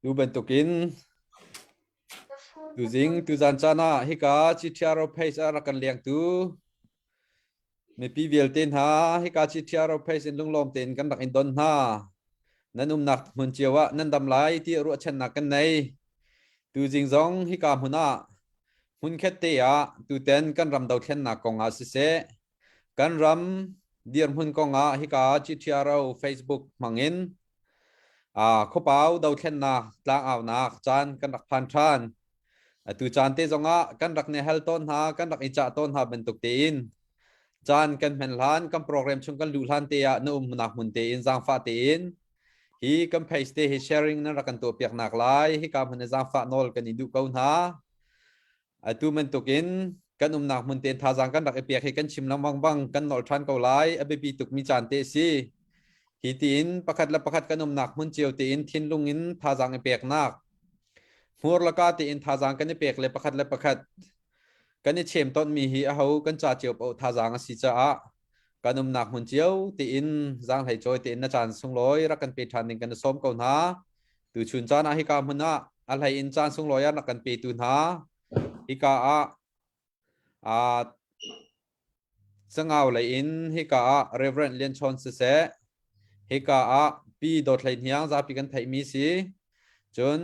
Tu bantukin tuzing tuzan caan ah hika GTRO page ah rak kan lengtu mipi vialte hna hika GTRO page in lunglawm tein kan rak in don hna. Nan umnak hmun cio ah nan dam lai ti ruahchannak kan nei. Tuzing zong hika hmun ah hmunkhat te ah tuten kan ram dothlennak kong ah siseh Kan ram dirhmun kongah hika GTRO Facebook hmangin khuapau dothlennak tlangaunak caan kan rak phan ṭhan. Atu caan te zongah kan rak ne hal tawn hna, kan rak i cah tawn hna bantuk tein caan kan hman hlan, kan program chung kan luh hlan te ah na umnak hmun tein zaangfah tein hi kan page te hi sharing nan rak kan tuah piak nak lai hika hmun i zaangfah nawl kan i duh ko hna. Atu bantukin kan umnak hmun tein thazaang kan rak i pek hi kan chim lengmang bang kan nolh ṭhan ko lai. A biapi tukmi caan te a si. Hi tiin pakhat le pakhat kan umnak hmun cio tein thinlung in thazaang i peknak, hmur le ka tein thazaang kan i pek le pakhat le pakhat kan i chem tonmi hi aho kan ca cio paoh thazaang a si caah kan umnak hmun cio tein zaanghlei cawi tein na caan sunglawi rak kan pe ṭhan ding kan i sawm ko hna. Tuchun caan ah hika hmun ah a hlei in caan sunglawi ah rak kan petu hna. Hika ah aa Sangau lei in hika ah Reverend Lian Chawn siseh, hika ah Pi Dawt Hlei Hniang zapi kan theihmi si. Cun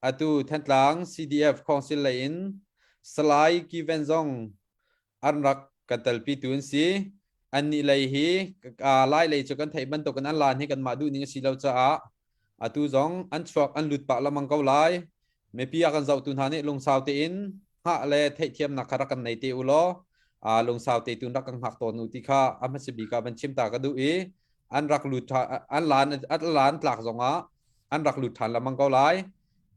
atu Thantlang CDF Council lei in Salai Kiven zong an rak kan telpitu an si. Annih lei hi Lai lei cu kan theih bantukin an lan hi kanmah duhning a si lo caah atu zong an chuak an lut pah lengmang ko lai. Mipi a kan zohtu hna nih lungsau tein hngah le theihthiamnak kha rak kan nei te u law lungsau te tun rak kan hngak tawn u ti kha a hmasa bik ah van chim ta ka duh i an rak lut an lan an lan tlak zongah an rak lut ṭhan lengmang ko lai.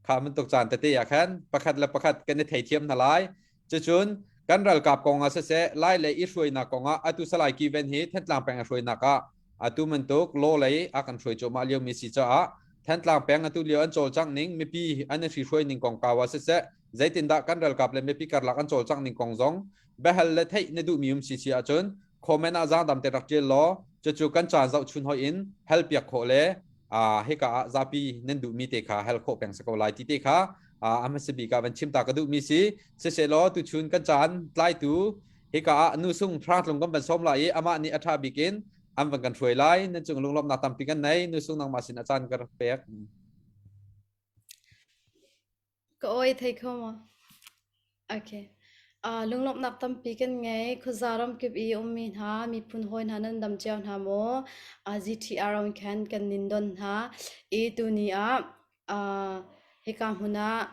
Kha bantuk caan tete ah khan pakhat le pakhat kan i theithiam hna lai. Cucun kan ralkap kong ah siseh, Lai lei i hruainak kong ah atu Salai Kiven hi Thantlang peng a hruainak ah atu bantuk law lei a kan hruai cuahmah liomi si caah Thantlang peng atu lio an cawlcangh ning mipi an i hrihruai ning kongkau ah siseh, zeitindah kan ralkap le mipi karlak an cawlcangh ning kong zong biahal le theih na duhmi um si si ahcun comment ah zaangdam te rak ṭial law cucu kan caan zohchun hoi in hal piak khawh le hika ah zapi nan duhmi te kha hal khawh peng si ko lai ti te kha a hmasa bik ah van chim ta ka duhmi si siselaw tuchun kan caan tlaitu hika ah nu sung hrangtlung kan van sawm lai i amah nih a ṭha bik in an van kan hruai lai nan cung lunglawmhnak tampi kan nei nu sung nangmah sin a caan ka rak pek. Ka awi thei kho maw? Okay. Lunglawmhnak tampi kan ngei. Khuaza ramkip i ummi hna, miphun hawi hna nan dam cio hna maw? GTR in khan kan nin don hna. I tuni ah hika hmun ah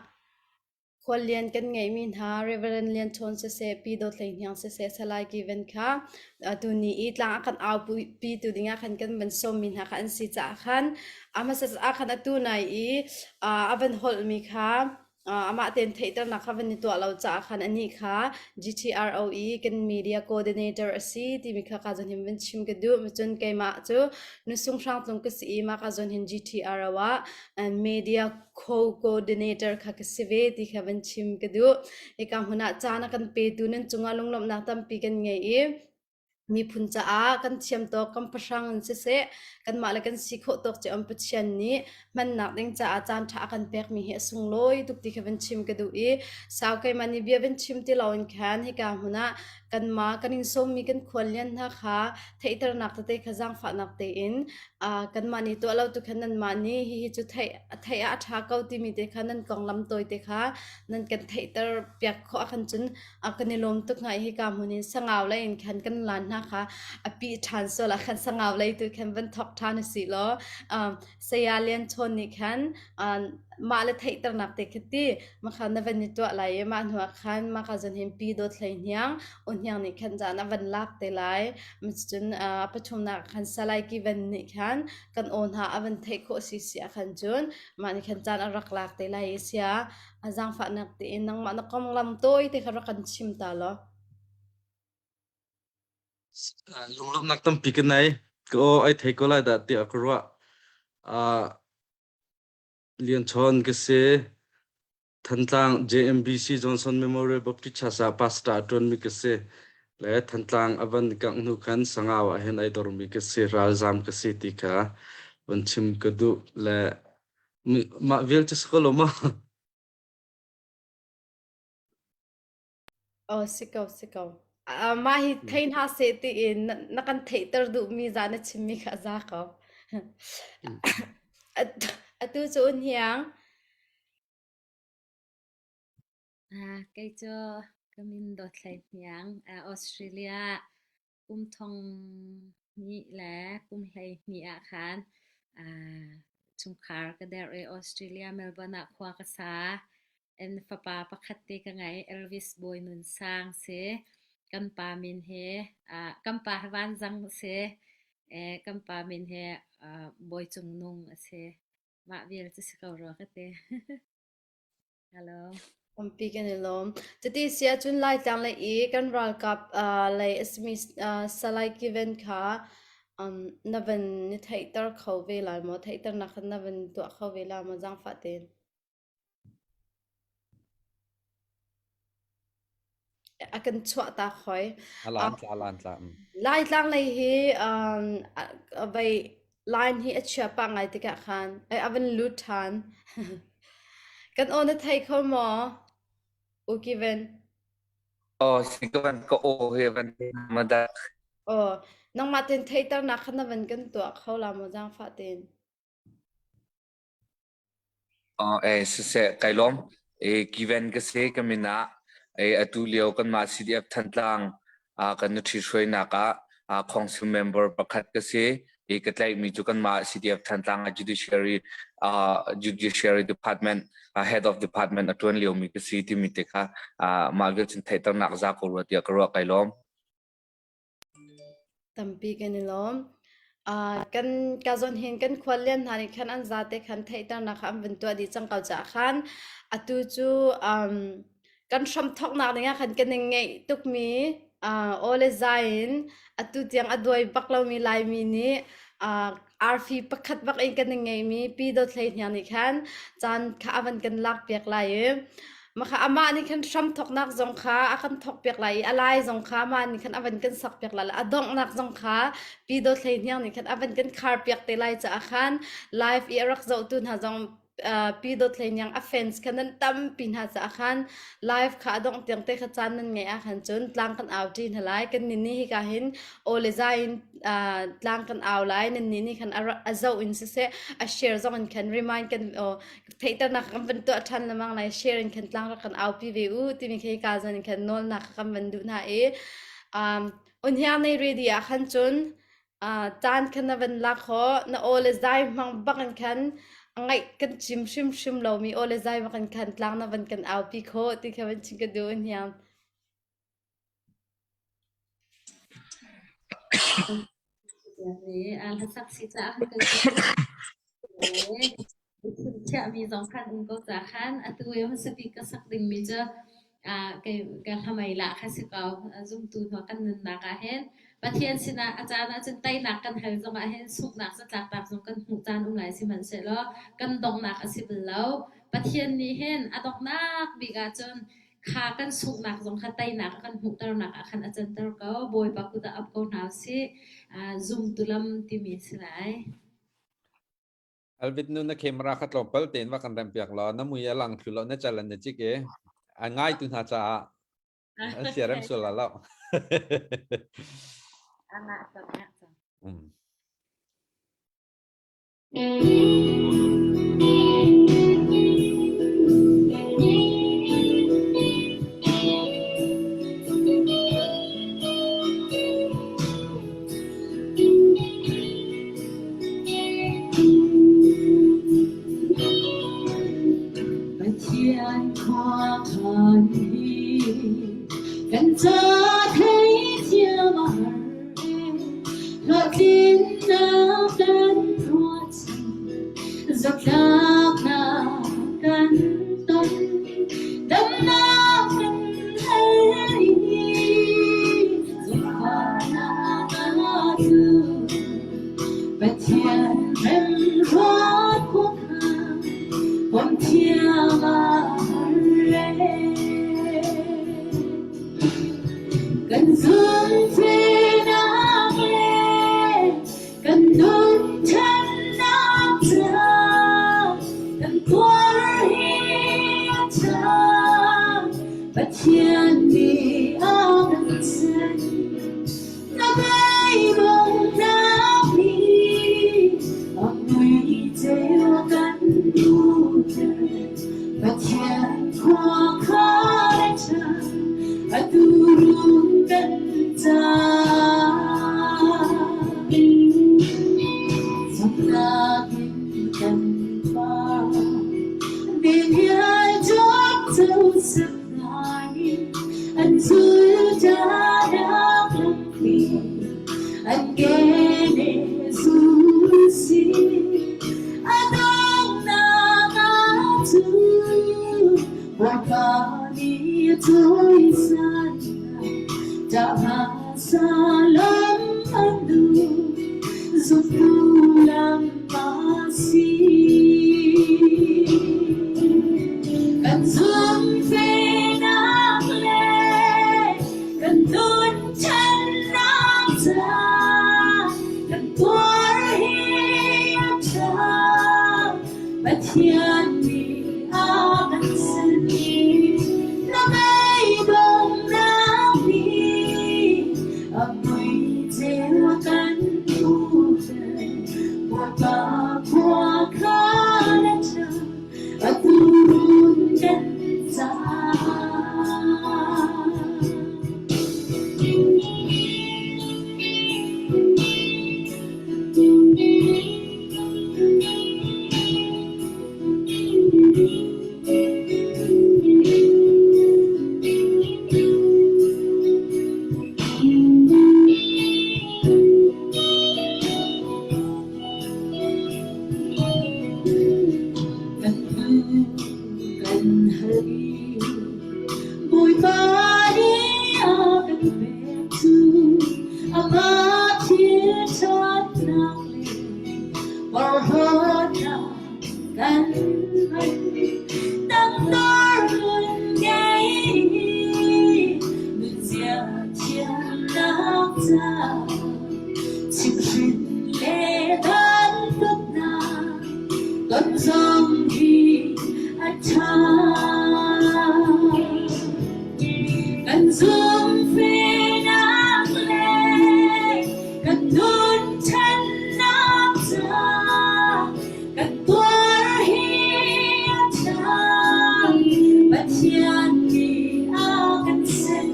khuallian kan ngeihmi hna Reverend Lian Chawn siseh, Pi Dawt Hlei Hniang siseh, Salai Kiven kha tuni i tlang a kan aupi tu dingah khan kan van sawmmi hna kha an si caah khan a hmasa ah khan atu nai i a van holhmi kha amah tein theihternak kha van i tuah lo caah khan anih kha GTRO i kan media coordinator a si timi kha ka zawn hin van chim ka duh. Cun keimah cu nusung hrangtlung ka si i mah ka zawn hin GTRO ah media co-coordinator kha ka si ve ti kha van chim ka duh. Hika hmun ah caan a kan petu nan cungah lunglawmhnak tampi kan ngei i miphun caah kan thiam tawk kan pahrang in siseh kanmah le kan si khawh tawk cio Pathian nih hmannak ding caah caan ṭha a kan pekmi hi a sunglawi tuk ti kha van chim ka duh i sau keimah nih bia van chim ti loin khan hika hmun ah kanmah kan in sawmmi kan khuallian hna kha theihternak tete kha zaangfahnak tein kanmah nih tuah lo tu khan nanmah nih hihi cu theih theih ah a ṭha ko timi te kha nan konglam tawi te kha nan kan theihter piak khawh ahkhan cun a kan i lawm tuk hnga i hika hmun in sangau lei in khan kan lan hna kha a pih ṭhan sual ah khan sangau lei tu khan van thawk ṭhan usih law saya Lian Chawn nih khan mah le theihternak te khi ti makha na van i tuah lai i mah hnu ah khan mah ka zon hin pi dawt hlei hniang u hniang nih khan zan a van lak te lai cun a pathumnak khan salai ki van nih khan kan aw hna a van theih khawh si si ah khan cun mah nih khan caan a rak lak te lai i sia a zaangfahnak tein nangmah na konglam tawi te kha rak kan chim ta law. Lunglawmhnak tampi ka nei. Ka aw ai thei ko lai dah tiah ka ruah. Uh, Lian Chawn ka si. Thantlang JMBC Johnson Memorial Baptist Church ah pastor a ṭuanmi ka si. Le Thantlang a van kangh hnu khan Sangau ah hin ai dormi ka si, ralzam ka si ti kha. van chim ka duh le mah vial cu si ko lo ma? Oh, si ko, si ko. Uh, mah hi thei hna seh tiin na, na kan theihter duhmi za na chimmi kha a za ko. Atu cu un hiang. Ah, kei cu ka min Dawt Hlei Hniang, ah, Australia kum thong hnih le kum 12 ah khan ah, chungkhar ka derh i Australia Melbourne ah khua ka sa. En fapa pakhat te ka ngei, Elvis Bawi Nun Sang si. Kan pa min hi ah, kan pa hi Vanzang a si. Eh, kan pa min hi ah, Bawi Cung Nung a si. Mah vial cu si ko rua ka ti. Hello. Tampi kan i lawm. Cuti si ahcun Laitlang lei i kan ralkap uh, lei a simi uh, Salai Kiven kha um, na van ni theihter kho ve lai maw? Theihternak kha na van tuah kho ve lai maw? Zaangfah tein. A kan chuah tak hoi. A lan tla, a lan tla. Laitlang lei hi um, a vei line hi a chia pah ngai tikah khan ai a van lut ṭhan. Kan aw na thei kho maw? U Kiven. Aw, si ka van ka aw hi van ma dak. Aw, nangmah ten theihternak kha na van kan tuah kho la maw zaangfah tein. Siseh, kai lawm. Kiven ka si ka min ah atu lio kanmah CDF Thantlang kan nuṭhi hruainak ah council member pakhat ka si. I ka tlaihmi cu kanmah CDF Thantlang ah Judiciary Judiciary Department Head of Department a ṭuan liomi ka si timi te kha mah vial cun theihternak za ko rua tiah ka ruah kai lawm. Tampi kan i lawm. Kan ka zawn hin kan khuallian hna nih khan an zate khan theihternak kha an vun tuah dih cang ko caah khan atu cu um, kan hramthawknak ding ah khan kan i ngeih tukmi uh, aw le zai in atu tiang a duai bak lomi Laimi nih uh, arfi pakhat bak in kan i ngeihmi Pi Dawt Hlei Hniang nih khan caan kha a van kan lakpiak lai i Maka amah nih khan hramthawknak zong kha a kan thawkpiak lai i a lai zong kha amah nih khan a van kan sakpiak lai a donghnak zong kha Pi Dawt Hlei Hniang nih khan a van kan kharpiak te lai caah khan live i a rak zohtu hna zong uh, Pi Dawt Hlei Hniang a fans khan nan tampi hna caah khan live kha a dongh tiang te kha caan nan ngeih ah khan cun tlang kan au ṭi hna lai kan nih nih hika hin aw le zai in uh, tlang kan au lai nan nih nih khan a zoh in siseh a share zong in khan remind kan uh, theihternak kan van tuah ṭhan lengmang lai share in khan tlang rak kan aupi ve u timi khi ka zan in khan nawlnak kan van duh hna i um unhiang nei ready ah khan cun uh, caan khan na van lak kho na aw le zai hmang bak in khan ngaih kan chim hrim hrim lomi aw le zai bak in khan tlang na van kan aupi kho ti kha van chim ka duh unhiang Hlasak si caah kan Chiahmi zong khan um ko ca khan atu i hmasa bik ka sak dingmi cu kei ka hlamei lah kha si ko. Zumtu hna kan nunnak ah hin Pathian sinah a caan ahcun teinak kan hal zongah hin sunghnak zatlaknak zong kan hmuh caan um lai sihmanhsehlaw kan donghnak a si bal lo. Pathian nih hin a donghnak bik ahcun kha kan sunghnak zong kha teinak a kan hmuhternak ah khan a canter ko. Bawipa kut ah ap ko hna usih. Zumtu lam timi a si lai. Alvit nu na camera kha tlawmpal tein va kan rem piak law na mui a lang thlu lo na cal an na cik i a ngaitu hna caah an sia rem sual la lo. Angah cang, angah cang. Pathian khuakhan hi kan ca theithiam a har Hlawhtlinnak kan ruahchan, zatlaknak kan ton, damnak kan hal i zaangfahnak a tlun. Pathian remruat khuakhan, pom thiam a har Kan zumhnak le kan nunchannak. Pathian nih a kan ser. Na beidonghnak nih a mui ceu a kan hmuhter. Pathian khua kha a ṭha, atu rung kan caah. Zumhnak in kan pa, An zul nak lampi an kene zul si a donghnak ah cun Bawipa nih cawisan ṭah hmasa lam an duh zumtu lam a si. Kan zumhfehnak le kan nunchannak ca kan tuar hi a ṭha. Pathian nih a kan sin na beidonghnak nih a mui ceu a kan hmuhter. Bawipa khua kha na ṭha, atu kan caah. Kan hnu kan hal i Bawipa nih a kan pek cu amah thil ṭhatnak le porhlawtnak kan hman. Tangdor nun ngei nunzia thiamnak caah chimhhrin le dantatnak ton zong hi a ṭha. Kan zumhfehnak le kan nunthennak ca kan tuar hi a ṭha. Pathian nih a kan ser.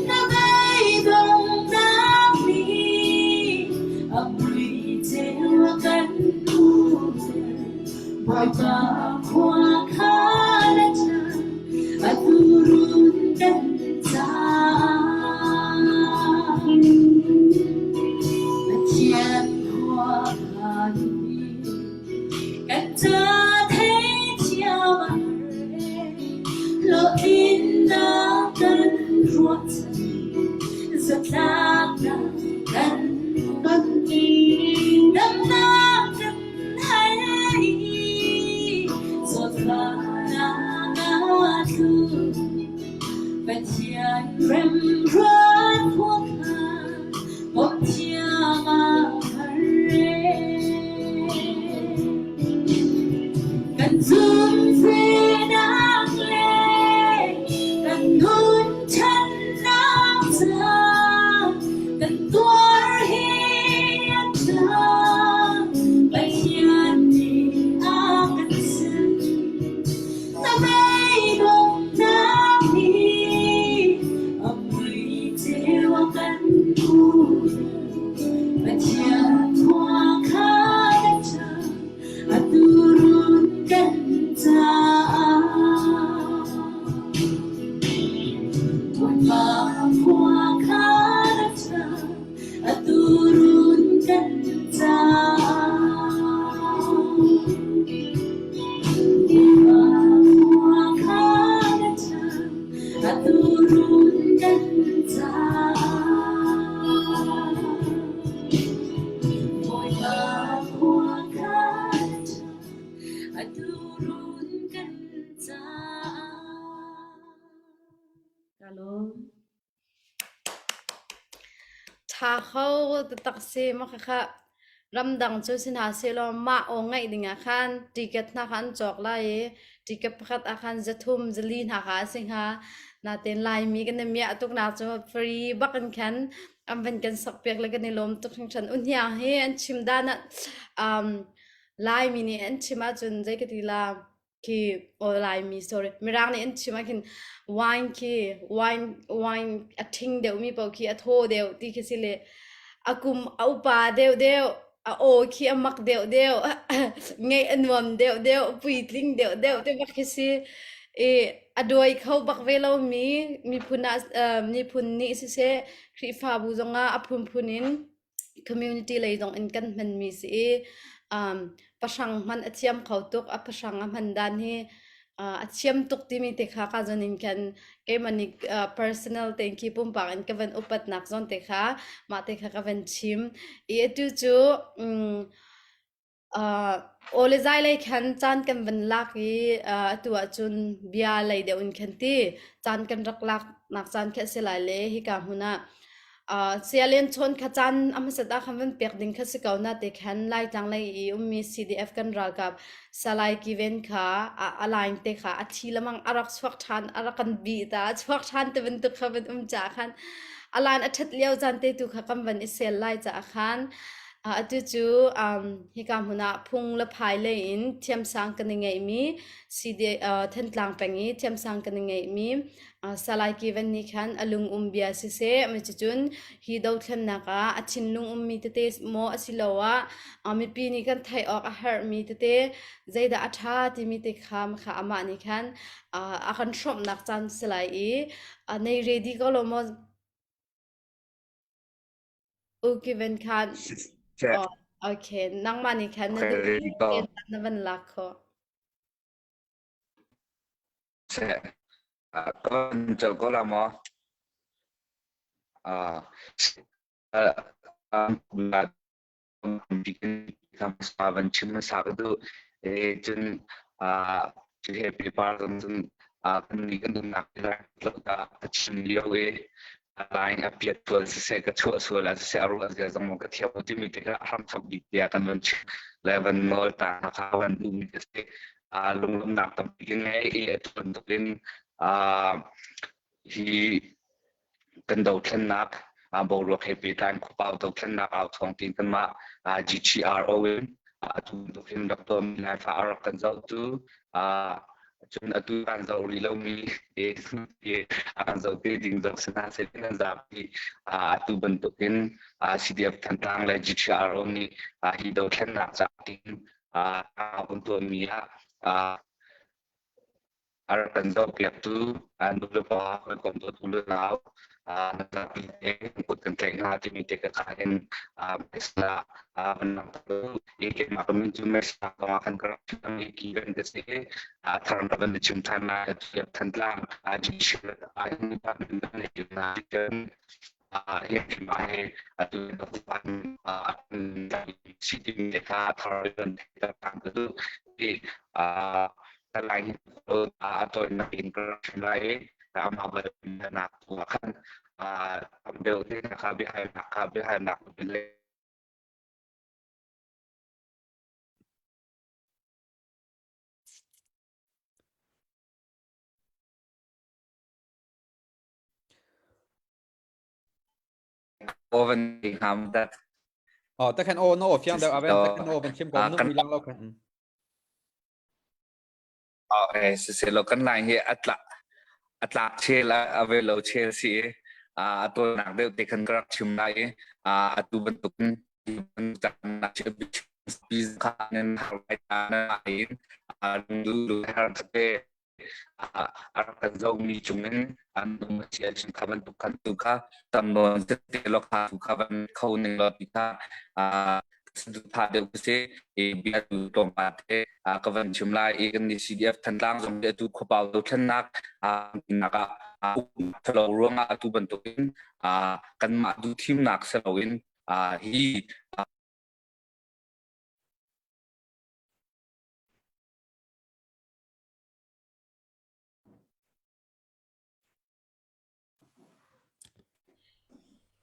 Na beidonghnak nih a mui ceu a kan hmuhter. Bawipa khua kha na ṭha, atu run kan caah. Pathian khua kha kan ca theithiam a har Hlawhtlinnak kan ruahchan, zatlaknak kan ton. Damnak kan hal i zawtfahnak aa tlun. Pathian remruat khuakhan bawmh thiam ah har Kan zumhfehnak le kan nunchannak ca kan tuar hi a ṭha. Pathian nih a kan ser. Na beidonghnak nih a mui ceu a kan hmuhter. Pathian khua kha na ṭha, atu run kan caah. Bawipa khua kha na ṭha, atu run kan caah. Bawipa khua kha na ṭha, atu run kan caah. Bawipa khua kha na ṭha, atu run kan caah. Ka lawm. Ṭha kho taktak si ma khakha. Ramdang cu si hna sehlaw mah aw ngaih ding ah khan ticket hna kha an cawk lai i ticket pakhat ah khan zathum zali hna kha a si hnga. Natein Laimi kan i miah tuknak cu free bak in khan an van kan sakpiak le kan i lawm tuk hringhran. Uhniang hi an chim dan ah um, Laimi nih an chim ahcun zei ka ti la khi aw Laimi sorry Mirang nih an chim ah khin wine khi wine wine a ṭhing deuhmi paoh khi a thaw deuh ti khi si le a kum a upa deuh deuh a aw khi a mak deuh deuh ngeih a nuam deuh deuh puitling deuh deuh te bak khi si i a duai kho bak ve lomi miphun ah miphun nih siseh Khrihfabu zongah a phunphun in community lei zong in kan hmanmi si i um, pahrang hman a thiam kho tuk a pahrang a hman dan hi uh, a thiam tuk timi te kha ka zon in kan keimah nih uh, personal tein khi pumpak in ka van upatnak zon te kha mah te kha ka van chim i atu cu um, Aw le zai lei khan caan kan van lak i atu ahcun bia lei deuh in khan ti caan kan rak laknak caan khi a si lai le hika hmun ah saya Lian Chawn kha caan a hmasat ah khan van pek ding kha si ko na te khan Laitlang lei i ummi CDF kan ralkap Salai Kiven kha a line te kha a thi lamang a rak chuak ṭhan a rak kan bih ta a chuak ṭhan te bantuk kha van um caah khan a line a ṭhat lio caan te tu kha kan van i sel lai caah khan Atu cu hika hmun ah phung le phai lei in thiamsang kan i ngeihmi Thantlang peng i thiamsang kan i ngeihmi Salai Kivan nih khan a lung um bia siseh, cucun hi dothlennak ah a thinlung ummi tete maw asiloah mipi nih kan theih awk a herhmi tete zeidah a ṭha timi te kha kha amah nih khan a kan hrawmhnak caan si lai i nei ready ko lo maw Ukiven khan Siseh, oh, okay nangmah nih khan na okay, duh ready go. tein na van lak khawh. Siseh, ah, ka van colh ko la maw? Ah, ah, ah, van chim hmasa ka duh. E cun cu he pehpar zong cun kan nih kan nunnak lo ta ka chim lio i line a piat sual siseh ka chuah sual ah siseh a ruah zia zong ka thiam timi te kha a hramthok bik tiah kan van chim le van nawl ta kha van duhmi ka si. Lunglawmhnak tampi ka ngei i atu bantukin hi kan dothlennak boruak he pehtlai in khuapau dothlennak au thawng tiin kanmah GTRO in atu bantuk hin rak tuahmi Laifa a rak kan zohtu cun atu kan zoh rih lomi a kan zoh te ding zong si hna seh nan zapi atu bantukin CDF Thantlang le GTRO nih hi dothlennak ca tiin a vun tuahmi ah A rak kan zohpiaktu nulepa hawikom dawt u le nau na zapi te kut kan tlaih hna timi te ka kha hin Mesla van langhter i keimah ka min cu Mesla kong ah khan ka rak chim i ki kan ka si a thar ka van chim than lai Thantlang Oven ngam dat. Oh, ta khan o no fiang deuh aven ta khan o van chim ko nu mi lang lo khan. Oh, eh se se lo kan lai hi atla atlak chel a ve lo chel si a to nak deuh te khan ka rak chim lai a atu bantukin pi kha nan har lai ta na in a lu har te a rak kan zohmi chungin an nung a si ahcun kha bantuk khan tu kha tam nawn tete lo kha tu kha van kho ning lo ti kha saduhthah deuh ka si i bia tu tlawmpal te ka van chim lai i kan ni CDF Thantlang zong hi atu khuapau dothlennak nak ah thalo ruangah atu bantukin kanmah duhthimnak si loin hi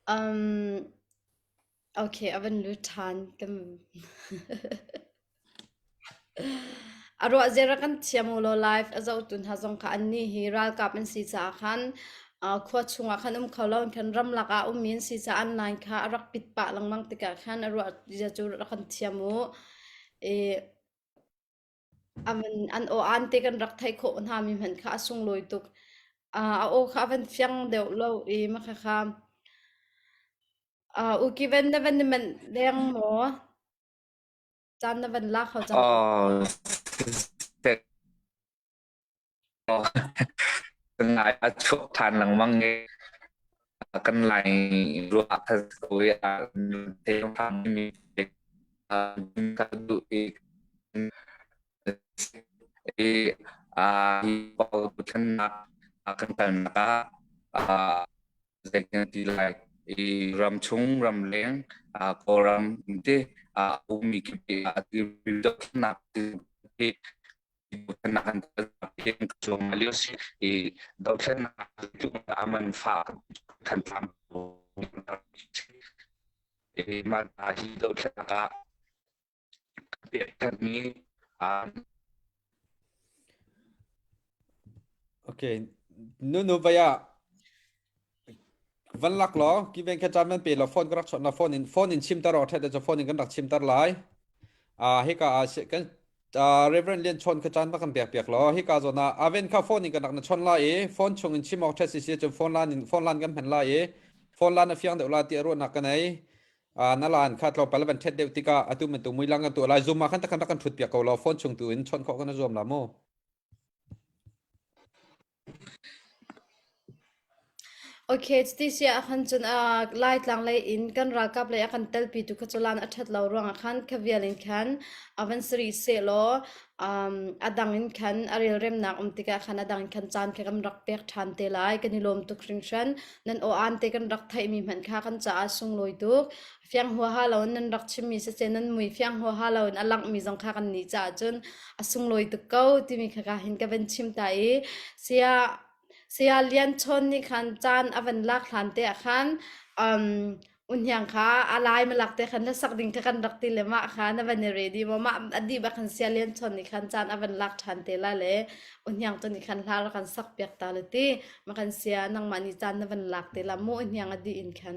Um. Okay, a van lut ṭhan. Kan A ruah zia kan thiam u law live a zohtu hna zong kha annih hi ralkap an si caah khan khua chungah khan um kho lo in khan ramlak ah ummi an si caah an line kha a rak pit pah lengmang tikah khan a ruah zia cu rak kan thiam u. I an aw aan te kan rak theih khawh hna mi hmanh kha a sunglawi tuk. A aw kha a van fiang deuh lo i mah kha u kiven na van i manh deng maw? Caan na van la kho cang. Oh, ngai a chuak ṭhan lengmang i kan lai ruah kha ko i a mi ka duh i i hi pawl thlennak kan kalnak ah zei kan ti lai i ramchung ramleng Kawlram te a ummi kip a dothlennak hi dothlennak kan chuang lio si i dothlennak aman fa kan tlam i mah hi dothlennak ah pekmi Okay. Nu nu vaya van lak law ki ven kha chan van pe law phone ka rak chawt na phone in phone in chim tar or that phone in kan rak chim tar lai. Ah hika ah kan Reverend Lian Chon kha chan va kan pek piak law hika zawn ah aven kha phone in kan rak na chon lai i phone chung in chim awk that si si cun phone lan in phone lan kan hman lai i phone lan a fiang deuh la ti a ruahnak ka nei. Na lan kha tlawmpal van ṭhet deuh tikah atu bantuk muilang kan tuah lai zoom ah khan takhan rak kan ṭhut piak ko law phone chung tu in chawnh khawh kan zuam la mu. Okay, cuti si ah khan cun Laitlang lei in kan ralkap lei a kan telpi tu kha cu lan a ṭhat lo ruangah khan kha vial in khan a van sari sehlaw a dang in khan a relremnak um tikah khan a dang in khan caan kha kan rak pek ṭhan te lai. Kan i lawm tuk hringhran. Nan aw aan te kan rak theihmi hmanh kha kan caah sunglawi tuk. Fiang huaha loin nan rak chimmi siseh nan mui fiang huaha loin a langhmi zong kha kan nih caah cun a sunglawi tuk ko timi kha ka hin ka van chim ta i saya Saya Lian Chawn nih khan caan a van lak hlan te ah khan um, Unhiang kha a lai malak te khan hlasak ding kha kan rak ti le mah kha na van i ready maw mah a dih bak khan Saya Lian Chawn nih khan caan a van lak ṭhan te la le unhiang cu nih khan hla rak kan sak piak ta le ti ma kan sia nangmah nih caan na van lak te la mu unhiang a dih in khan.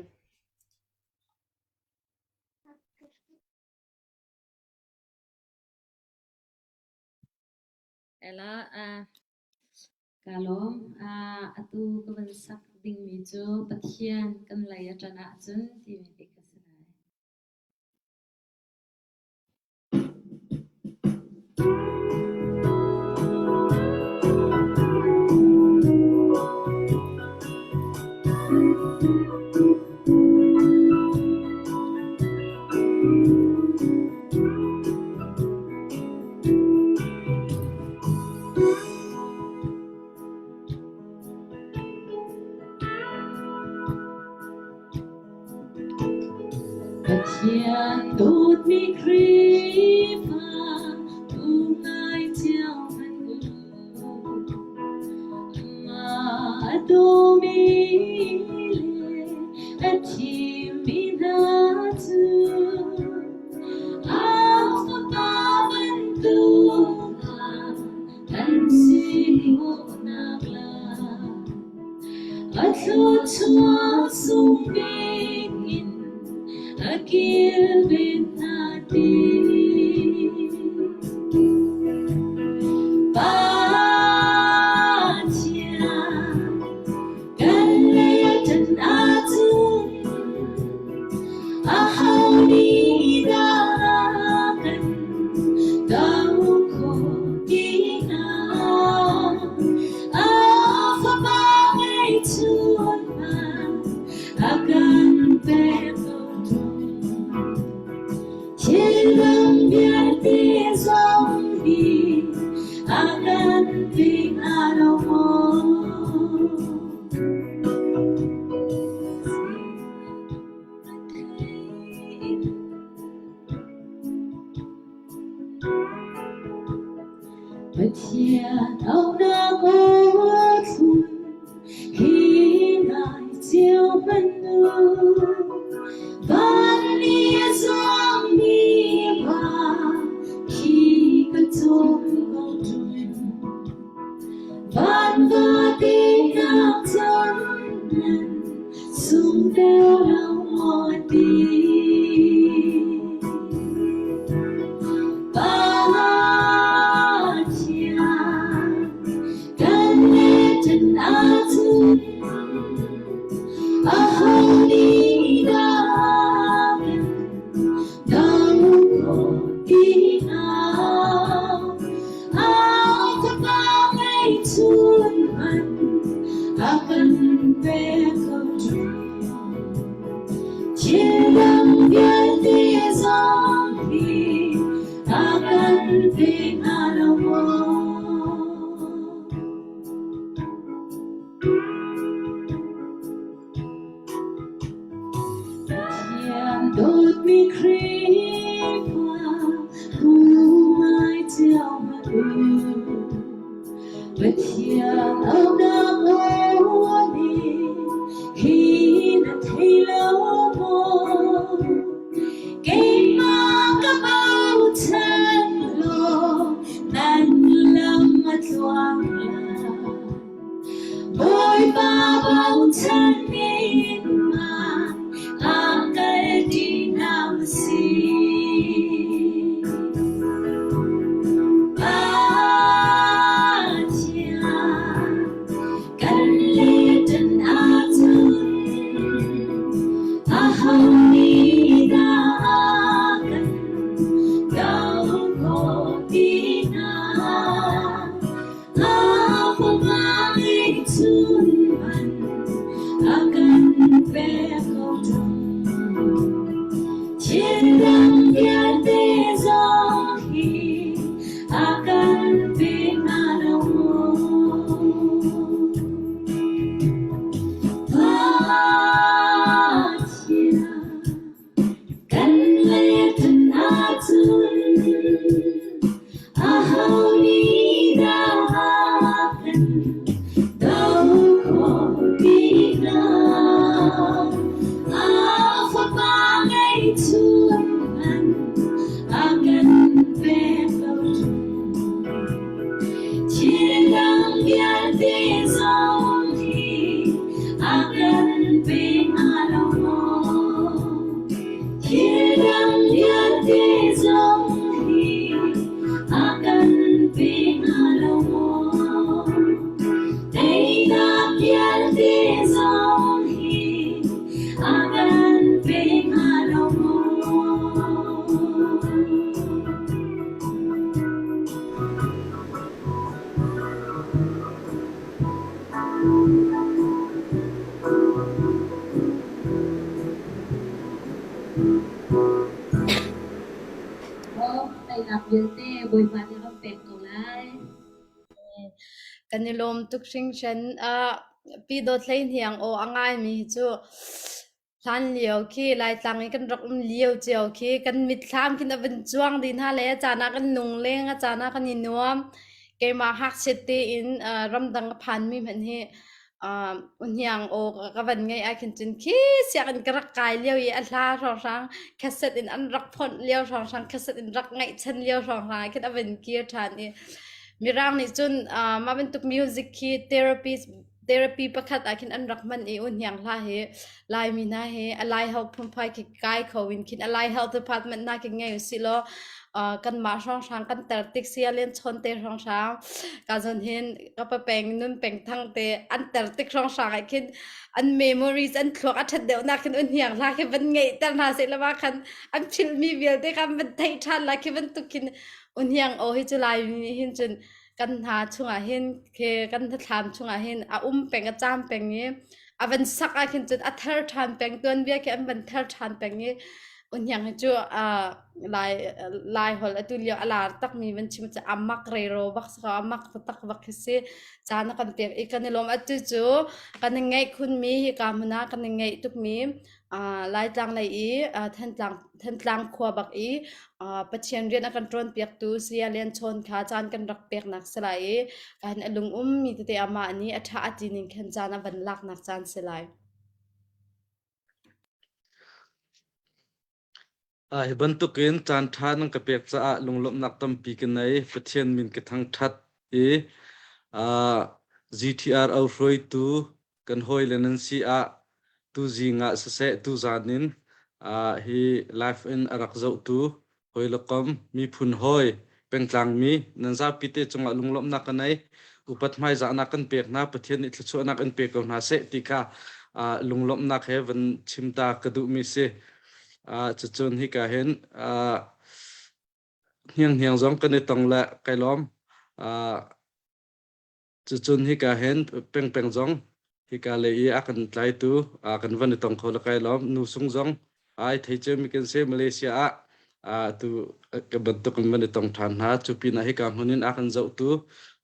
Ela uh, Ka lawm. Atu ka van sak dingmi cu Pathian kan lei a ṭan ahcun timi te kha si lai. Pathian dawtmi Khrihfa tu ngai cio hmanh u. Amah a dawmi le a thimmi hna cu A Fapa bantuk ah kan si khawhnak lai. A thluachuah sung bik in a kilven hna ti. Pathian kan lei a ṭan ahcun Aho nih dah kan do khawh ti hnga? A Fapa ngeihchun hmanh a kan pek ko ṭung. Thildang vialte zong hi a kan pe hnga lo maw? Pathian auhnak aw thlum hi ngai cio hmanh u. nan sung deuh lo maw ti. Pathian kan le ahcun aho nih dah kan do khawh ti hnga? Au fapa ngeihchun hmanh a kan pek ko ṭung. Thil dang vialte zong hi a kan pe hnga lo maw? Pathian dawtmi Khrihfa hu ngai cio hmanh u. Pathian auhnak aw nih hi na thei lo maw? Keimah ka bochan law nan lam a tluang lai. Bawipa bochan in mah a kal ṭi hna usih. Pathian kan lehṭan ahcun aho nih dah a kan doh khawh ti hna? A fapa ngeihchun man a kan pek ko ṭung. Thil dang vialte zong hi a kan pe hnga lo maw? Pathian kan lehṭan ahcun aho nih dah a kan doh khawh ti hnga? A fapa ngeihchun man a kan pek ko ṭung. Thil dang vialte zong hi a kan pe hnga lo maw? Thil dang vialte zong hi a kan pe hnga lo maw? Teinak vialte zong hi a kan pe hnga lo maw? Teinak vialte Bawipa nih a kan pek ko lai. Kan i lawm tuk hringhran. Uh, Pi Dawt Hlei Hniang aw a ngaimi hi cu Hlanlio khi Laitlang i kan rak um lio cio khi kan mitthlam khin a vun cuang dih hna le a caan ah kan nung leng, a caan ah kan i nuam. Keimah ngakchiat tein uh, ramdang ka phanmi hmanh hi uh, hniang aw ka van ngeih ahkhin cun khi sianginn ka rak kai lio i a hla hrawnghrang cassette in an rak phonh lio hrawnghrang cassette in rak ngaihchan lio hrawnghrang ah khin a van kir ṭhan i Mirang nih cun uh, mah bantuk music khi therapy therapy pakhat ah khin an rak hman i u hniang hla hi Laimi hna hi a Lai health phunphai khi kai kho in khin a Lai health department na khi ngei usih law uh, kanmah hrawnghrang kan ter tik sia len chawn te hrawnghrang ka zon hin ka pa peng nun peng thang te an ter tik hrawnghrang ah khin an memories an thluak a that deuh nak khin u hniang hla khi van ngeih ter hna se lawa khan an philmi vialte khan van theih than la khi van tuk khin u hniang o hi chu Laimi nih hin cun kan hna chungah hin khi kan hnathlam chungah hin a um peng a caam peng i a van sak ah khin cun a thar ṭhan peng tuanbia khi an van thar ṭhan peng i unhiang hi cu lai lai hol atu lio a lar takmi van chim cu amak rero bak si ko amak taktak bak khi si caan a kan pek i kan i lawm atu cu kan i ngeih khunmi hi ka hmun ah kan i ngeih tukmi Laitlang lei i Thantlang Thantlang khua bak i Pathian rian a kan ṭuanpiaktu Saya Lian Chawn kha caan kan rak peknak si lai i kan a lung ummi tete amah nih a ṭha a ti ning khan caan a van laknak caan si lai. Hi bantukin caanṭha nan ka pek caah lunglawmhnak tampi ka nei. Pathian min ka thangṭhat i GTRO hruaitu. kan hawile nan si ah tuzing ah siseh tuzan in hi live in a rak zohtu hawi le kom miphun hawi pengtlangmi nan zapi te cungah lunglawmhnak ka nei upat hmaizahnak kan pek hna Pathian nih thluachuahnak in pe ko hna seh ti kha lunglawmhnak he van chim ta ka duhmi si cucun hika hin hniang hniang zong kan i tong le kai lawm Cucun hika hin pengpeng zong hika lei i a kan tlaitu kan van i tong kho le kai lawm. Nu sung zong ai thei ciami kan si Malaysia ah tu ka bantuk in van i tong ṭhan hna. Cu pinah hika hmun in a kan zohtu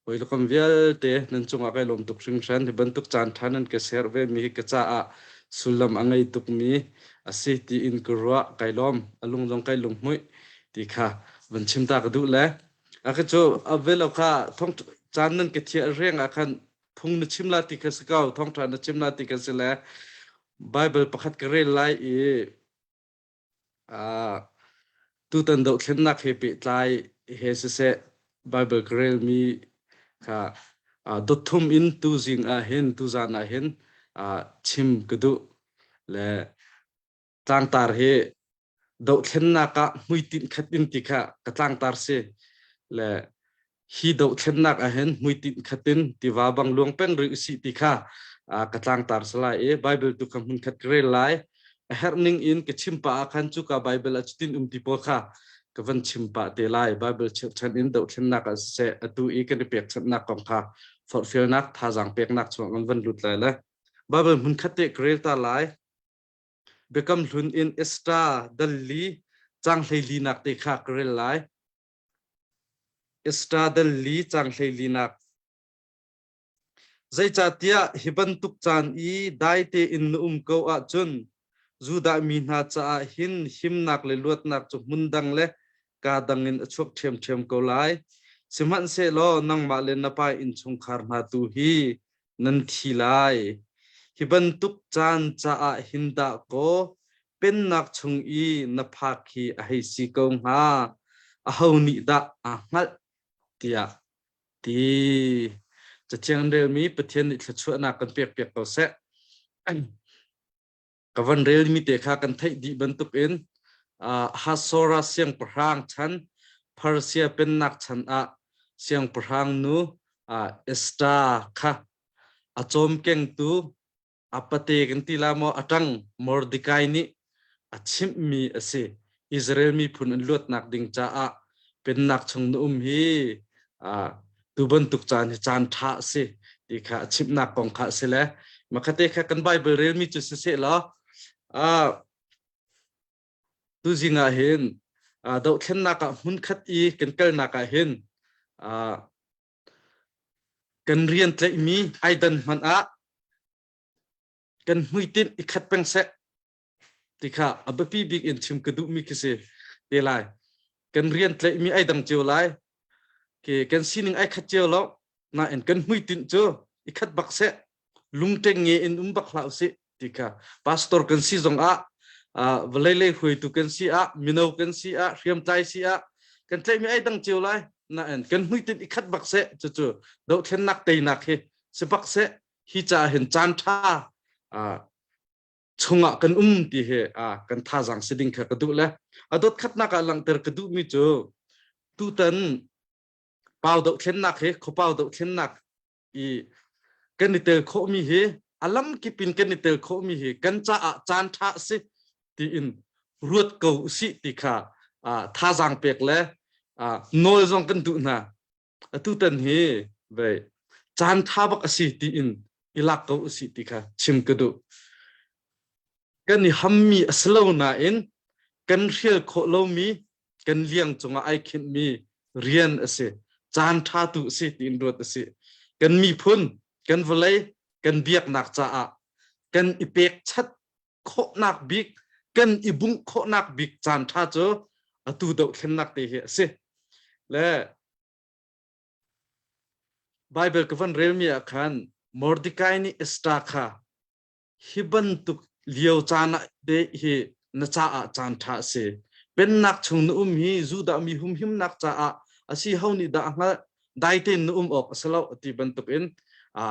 hawi le kom vialte nan cungah kai lawm tuk hringhran. Hi bantuk caan ṭha nan ka ser ve mi hi ka caah sullam a ngei tukmi a si tiin ka ruah. Kai lawm. A lung zong kai lunghmuih ti kha van chim ta ka duh le A ka cu a velo kha thong caan nan ka thiah reng ah khan phung na chim la ti kha si ko thawngṭha na chim la ti kha si le Bible pakhat ka rel lai i uh, tutan dohthlennak he pehtlai he siseh Bible ka relmi kha uh, dotthum in tu zing ah hin tu zan ah hin uh, chim ka duh le tlangtar hi dohthlennak ah hmuitinh khat in ti kha ka tlangtar si le hi dohthlennak ah hin hmuitinh khat in tiva bang luang peng rih usih ti kha ka tlangtar si lai i Bible tu kha hmun khat ka rel lai a herh ning in ka chim pah ah khan cuka Bible ah cutin um ti pawl kha ka van chim pah te lai Bible chirhchan in dohthlennak ah siseh atu i kan i pekchanhnak kong kha forhfialnak thazaang peknak chungah kan van lut lai le Bible hmun khat te ka rel ta lai Biakam Hlun in Esther dal li caang hleilinak te kha ka rel lai. Esther dal li caang hleilinak. Zeicahtiah hi bantuk caan i dai tein na um ko ahcun Judah mi hna caah hin himnak le luatnak cu hmun dang le kaa dang in a chuak ṭhiamṭhiam ko lai. Sihmanhsehlaw nangmah le na pa innchungkhar hna tu hi nan thi lai. Hi bantuk caan caah hin dah kaw pennak chung i na phak hi a hei si ko hnga. Aho nih dah aa hngalh tiah ti. Cathiang an relmi Pathian nih thluachuahnak kan pekpiak ko seh. Ka van relmi te kha kan theih dih bantukin Hasora siangpahrang chan Persia pennak chan ah siangpahrang nu Esther kha a cawmkengtu a pate kan ti la maw a ṭang Mordecai nih a chimhmi a si. Israel miphun an luatnak ding caah pennak chung na um hi tu bantuk caan hi caan ṭha a si ti kha a chimhnak kong kha a si le makhate kha kan Bible relmi cu siseh law tuzing ah hin dohthlennak ah hmunkhat i kan kalnak ah hin kan rian tlaihmi ai dan hmanh ah kan hmuitinh i khat peng seh ti kha a biapi bik in chim ka duhmi khi si te lai kan rian tlaihmi ai dang cio lai ke kan sining ai khat cio lo nain kan hmuitinh cu i khat bak seh lungteng nge in um bak hlah usih ti kha pastor kan si zong ah vawlei lei hruaitu kan si ah mino kan si ah hriamtlai si ah kan tlaihmi ai dang cio lai nain kan hmuitinh i khat bak seh cucu dohthlennak teinak hi si bak seh hi caah hin caan ṭha chungah kan um ti hi kan thazaang si ding kha ka duh le a dot khatnak ah langhter ka duhmi cu tutan pau dohthlennak hi khuapau dohthlennak i kan i tel khawhmi hi a lamkip in kan i tel khawhmi hi kan caah caan ṭha a si tiin ruat ko usih ti kha thazaang pek le nawl zong kan duh hna. Atutan hi vei caan ṭha bak a si tiin i lak ko usih ti kha chim ka duh. Kan i hammi a si lo nain kan hrial khawh lomi kan liang cungah ai khinhmi rian a si. Caan ṭha tu a si tiin ruat a si. Kan miphun, kan vawlei, kan biaknak caah kan i pekchat khawhnak bik, kan i bungh khawhnak bik caan ṭha cu atu dohthlennak te hi a si. Le Bible ka van relmi ah khan Mordecai nih Esther kha hi bantuk lio caan ah te hi na caah caan ṭha a si. Pennak chung na um hi Judah mi humhimnak caah a si ho nih dah a hngalh dai tein na um awk a si lo ti bantukin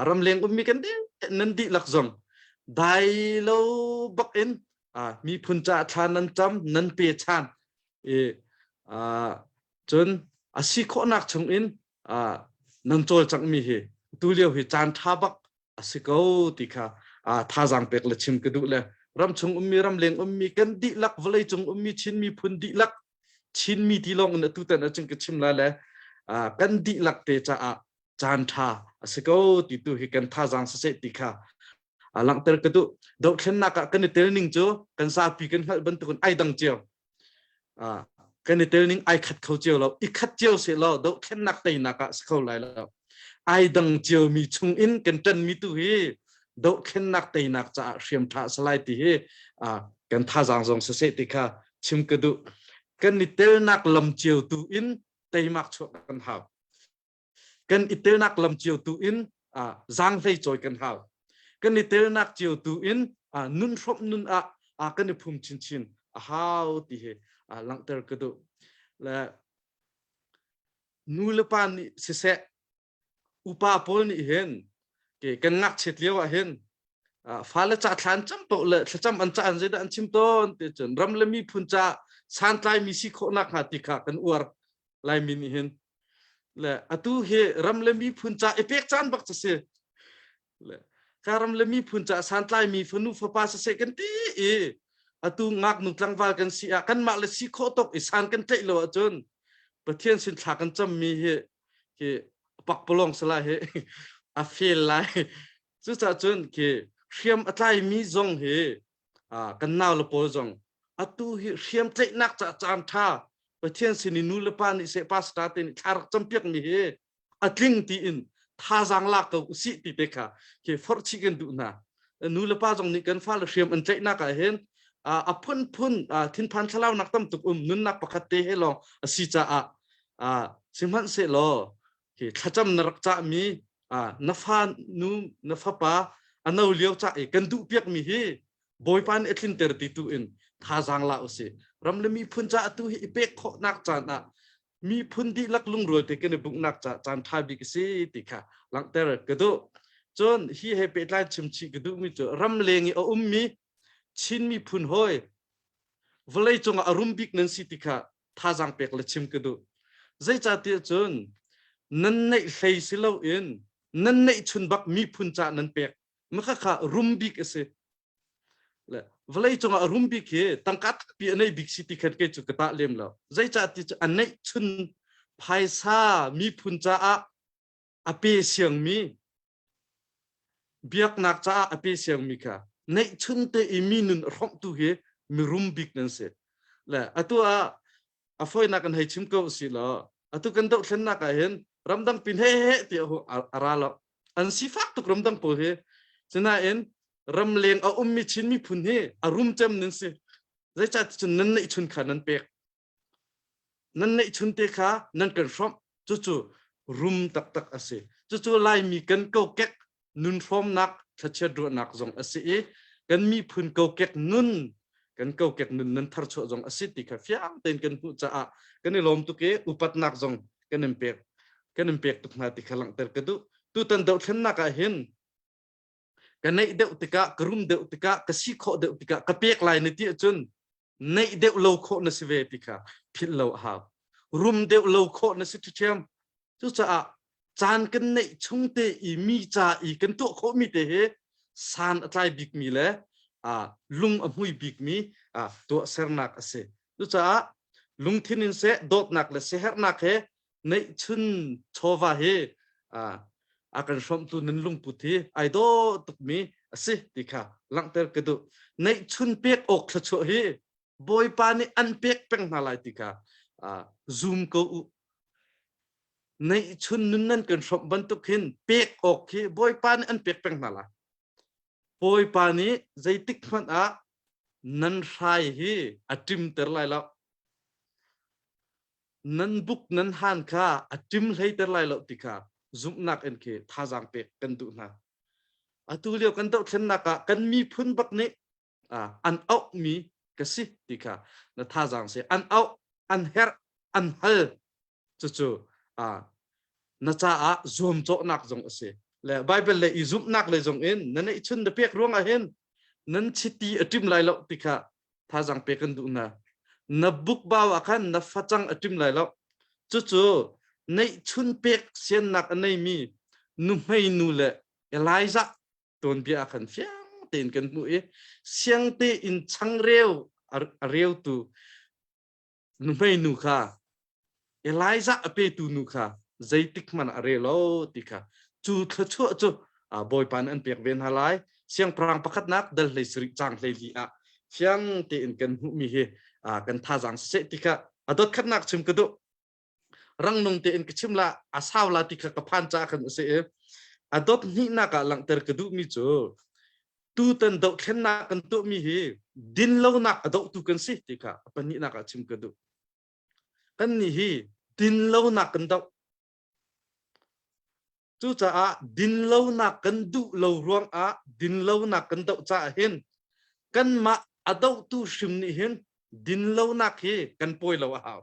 ramleng ummi kan ding. Nan dihlak zong dai lo bak in miphun ca thla nan cam nan pe chan i cun a si khawhnak chung in nan cawlcangh mi hi tu lio hi caan ṭha bak a si ko ti kha thazaang pek le chim ka duh le ramchung ummi ramleng ummi kan dihlak vawleicung ummi Chin miphun dihlak Chinmi ti lawng in atu tan ahcun ka chim lai le kan dihlak te caah caan ṭha a si ko ti tu hi kan thazaang siseh ti kha langhter ka duh. Dohthlennak ah kan i tel ning cu kan zapi kan hngalh bantukin ai dang cio. Kan i tel ning ai khat kho cio lo. I khat cio seh law dohthlennak teinak ah si kho lai lo. Ai dang cio mi chung in kan ṭan mi tu hi dohthlennak teinak caah hriam ṭha a si lai ti hi kan thazaang zong siseh ti kha chim ka duh. Kan i telnak lam cio tu in teimak chuah kan hau. Kan i telnak lam cio tu in zaanghlei cawi kan hau. Kan i telnak cio tu in nun hrawmh nun ah kan i phum chinchin a hau ti hi langhter ka duh. Le nu le pa nih siseh upa pawl nih hin kan ngakchiat lio ah hin fale ca thlan cam paoh le thlacam an ca an zeidah an chim tawn ti cun ram le miphun ca santlai mi si khawh nak hnga ti kha kan uar Laimi nih hin le atu hi ram le miphun ca i pek caan bak cu si le ka ram le miphun ca santlai mi fanu fapa siseh kan ti i atu ngaknu tlangval kan si ah kanmah le si khawh tok i san kan tlaih lo ahcun Pathian sin thla kan cam mi hi hi pakpalawng sala hi a fail lai. Cucaah cun khi hriam a tlaimi zong hi kan nau le pawl zong atu hi hriam tlaihnak ca caan ṭha Pathian sin i nu le pa nih seh pastor te nih thla rak campiak mi hi a tling tiin thazaang lak ko usih ti te kha khi forh chih kan duh hna. Nu le pa zong nih kan fale hriam an tlaihnak ah hin a phunphun thinphan thlalaunak tam tuk um nunnak pakhat te he lawng a si caah sihmanhsehlaw khi thlacam na rak cahmi na fa nu na fapa a no lio ca i kan duh piakmi hi Bawipa nih a tlinter ti tu in thazaang la usih. Ram le miphun ca atu hi i pek khawhnak caan ah miphun dihlak lungrual te kan i bunghnak ca caan ṭha bik a si ti kha langhter ka duh. Cun hi he pehtlai chimchih ka duhmi cu ramleng i a ummi Chin miphun hawi vawlei cungah a rum bik nan si ti kha thazaang pek le chim ka duh. Zeicahtiah cun nan neih hlei si loin nan neihchun bak miphun ca nan pek. Maka kha rum bik a si. Le vawlei cungah a rum bik hi tangka tampi a nei bik si ti khan kei cu ka tah lem lo. Zeicah ti cu a neihchun phaisa miphun caah a pe siangmi biaknak caah a pe siangmi kha neihchun te i mi nun a hrawmhtu hi mirum bik nan si. Le atu ah a fawinak kan hei chim ko si law atu kan dohthlennak ah hin ramdang pin he he tiah a ra lo. An sifak tuk ramdang pawl hi. Sinain ramleng a ummi Chin miphun hi a rum cem nan si. Zeicah cun nan neihchun kha nan pek. Nan neihchun te kha nan kan hrawmh. Cucu rum taktak a si. Cucu Laimi kan kokek nun hrawmnak thlachiat ruahnak zong a si i kan miphun kokek nun kan kokek nun nan tharchuah zong a si ti kha fiang tein kan hmuh caah kan i lawm tuk i upatnak zong kan in pek kan in pek tuk hna ti kha langhter ka duh. Tutan dohthlennak ah hin ka neih deuh tikah ka rum deuh tikah ka si khawh deuh tikah ka pek lai na ti ahcun neih deuh lo khawh na si ve ti kha philh lo a hau. Rum deuh lo khawh na si ṭhiam. Cucaah caan kan neih chung te i mi ca i kan tuah khawhmi te hi san a tlai bikmi le lung a hmui bikmi tuahsernak a si. Cucaah lungthin in seh dawtnak le siaherhnak he neihchun chawva hi a kan hrawmhtu nan lungput hi ai dawh tukmi a si ti kha langhter ka duh. Neihchun pek awk thluachuah hi Bawipa nih an pek peng hna lai ti kha zum ko u. Neihchun nun nan kan hrawmh bantuk hin pek awk hi Bawipa nih an pek peng hna lai. Bawipa nih zeitik hmanh ah nan hrai hi a ṭimter lai lo. Nan buk nan han kha a ṭim hleiter lai lo ti kha zumhnak in khi thazaang pek kan duh hna. Atu lio kan dohthlennak ah kan miphun bak nih an auhmi ka si ti kha na thazaang si. An auh, an herh, an hal. Cucu na caah zuamcawhnak zong a si. Le Bible le i zumhnak le zong in na neih chun na pek ruang ah hin nan chiti a ṭim lai lo ti kha thazang pe kan duh hna. Na bukbau ah khan na facang a ṭim lai lo. Cucu neihchun pek siannak a neimi nuhmei nu le Elijah tuanbia ah khan fiang tein kan hmuh i siang tein changreu a reutu nuhmei nu kha Elijah a petu nu kha zeitik hmanh a re lo ti kha cu thluachuah cu Bawipa nih an pek ve hna lai. Siangpahrang pakhatnak dal hlei sarih cang hlei li ah fiang tein kan hmuhmi hi kan thazaang siseh ti kha a dot khatnak chim ka duh. Rangnung tein ka chim la a sau la ti kha ka phan caah khan a si i a dot hnihnak ah langhter ka duhmi cu tutan dohthlennak kan tuahmi hi dinlonak a dohtu kan si ti kha a pahnihnak ah chim ka duh. Kannih hi dinlonak kan doh. Cucaah dinlonak kan duh lo ruangah dinlonak kan doh caah hin kanmah a dohtu hrim nih hin dinlonak hi kan pawi lo a hau.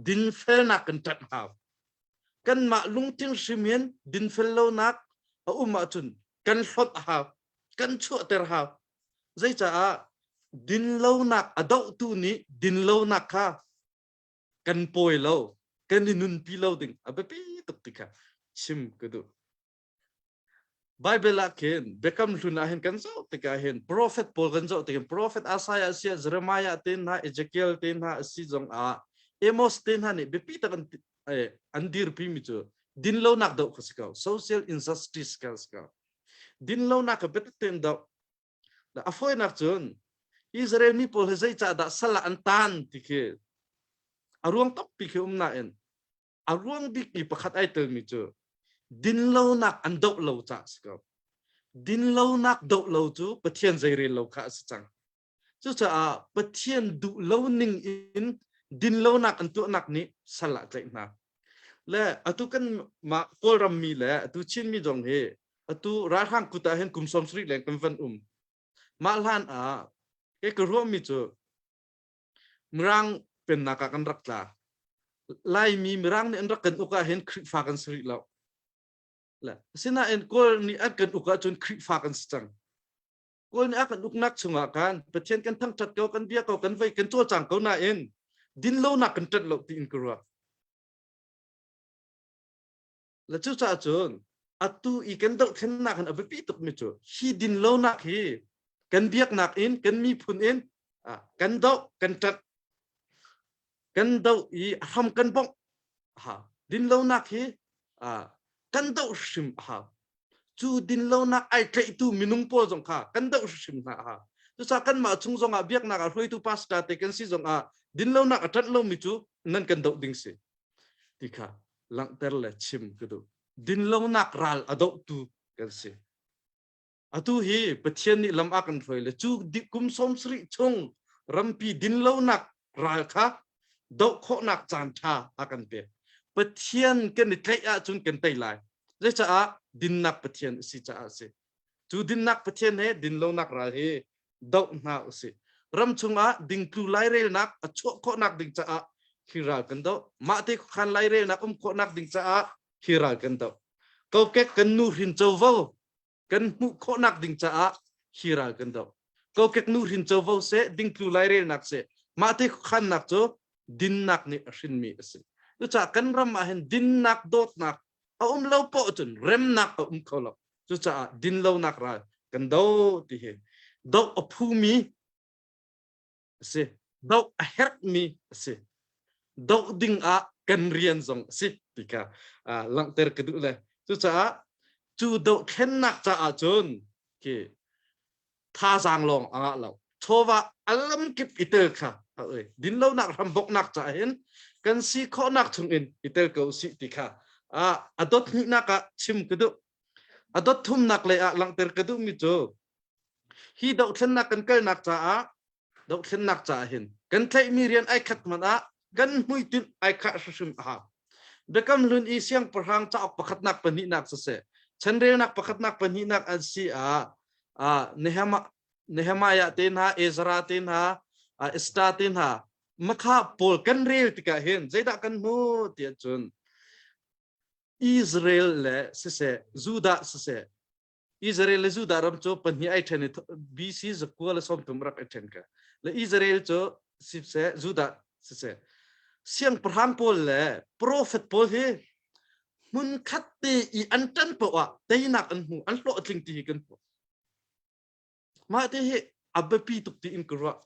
Dinfelnak kan ṭanh hau. Kanmah lungthin hrim hin dinfel lonak a um ahcun kan hlonh a hau. Kan chuahter hau. Zeicaah dinlonak a dohtu nih dinlonak kha kan pawi lo, kan i nunpi lo ding a biapi tuk ti kha chim ka duh. Bible ah khin Biakam Hlun ah hin kan zoh tikah hin prophet pawl kan zoh tikah prophet Isaiah sia Jeremiah te hna Ezekiel te hna a si zong ah Amos te hna nih biapi tak an an dirpi mi cu dinlonak doh kha si ko social injustice kha si ko dinlonak kha biatak tein doh A fawinak cun Israel mi pawl hi zeicahdah sal ah an taan ti khi a ruang tampi khi um nain a ruang bikmi pakhat ai telmi cu dinlonak an doh lo caah a si ko. Dinlonak doh lo cu Pathian zeirel lo kha a si cang. Cucaah Pathian duh lo ning in dinlonak an tuahnak nih sal ah tlaih hna. Le atu kan mah Kawlram mi le atu Chin mi zong hi atu ralhrang kut ah hin kum 70 leng kan van um. Mah hlan ah kei ka ruahmi cu Mirang pennak ah kan rak tla. Laimi Mirang nih an rak kan uk ah hin Khrihfa kan si rih lo. Le asinain Kawl nih an kan uk ahcun Khrihfa kan si cang. Kawl nih a kan uknak chungah khan Pathian kan thangṭhat ko, kan bia ko, kan vei, kan cawlcang ko nain dinlonak kan ṭanh lo tiin ka ruah. Le cucaah cun atu i kan dohthlennak hin a biapi tukmi cu hi dinlonak hi kan biaknak in kan miphun in kan doh kan ṭanh kan doh i a hram kan bongh ha dinlonak hi kan doh hrim a hau cu dinlonak ai tlaihtu minung pawl zong kha kan doh hrim hna a hau cucaah kanmah chung zongah biaknak ah hruaitu pastor te kan si zongah dinlonak a ṭanh lomi cu nan kan doh ding si ti kha langhter le chim ka duh dinlonak ral a dohtu kan si Atu hi Pathian nih lam a kan hruai le cu kum 70 chung rampi dinlonak ral kha doh khawhnak caan ṭha a kan pek. Pathian kan i tlaih ahcun kan tei lai. Zeicaah dinnak Pathian a si caah a si. Cu dinnak Pathian he dinlonak ral hi doh hna usih. Ram chungah dingtlu lairelnak a chuah khawhnak ding caah hi ral kan doh. Mah te khuakhan lairelnak um khawhnak ding caah hi ral kan doh. Kokek kan nu hrin covo kan hmuh khawhnak ding caah hi ral kan doh. Kokek nu hrin covo seh, dingtlu lairelnak seh, mah te khuakhannak cu dinnak nih a hrinmi a si. Cucaah kan ram ah hin dinnak dawtnak a um lo poah cun remnak a um kho lo. Cucaah dinlonak ral kan do ti hi doh a phumi a si. Doh a herhmi a si. Doh ding ah kan rian zong a si ti kha langhter ka duh le cucaah cu dohthlennak caah cun khi thazaang lawng a ngah lo. Chawva a lamkip i tel kha a oi. Dinlonak hramboknak caah hin kan si khawhnak chungin i tel ko usih ti kha a dot hnihnak ah chim ka duh. A dot thumnak lei ah langhter ka duhmi cu hi dohthlennak kan kalnak caah dohthlennak caah hin kan tlaihmi rian ai khat hmanh ah kan hmuitinh ai khah hrimhrim a hau. Biakam Hlun i siangpahrang cauk pakhatnak pahnihnak siseh, chanrelnak pakhatnak pahnihnak an si ah Nehemiah, Nehemiah te hna, Ezra te hna, Esther te hna, makha pawl kan rel tikah hin zeidah kan hmuh tiah cun. Israel le siseh Judah siseh Israel le Judah ram cu pahnih ai ṭhen i BC zakua le 30 rak ai ṭhen ka. Le Israel cu siseh Judah siseh siangpahrang pawl le profet pawl hi hmun khat te i an ṭan paoh ah teinak an hmu an hlawhtling ti hi kan hmuh. Mah te hi a biapi tuk tiin ka ruah.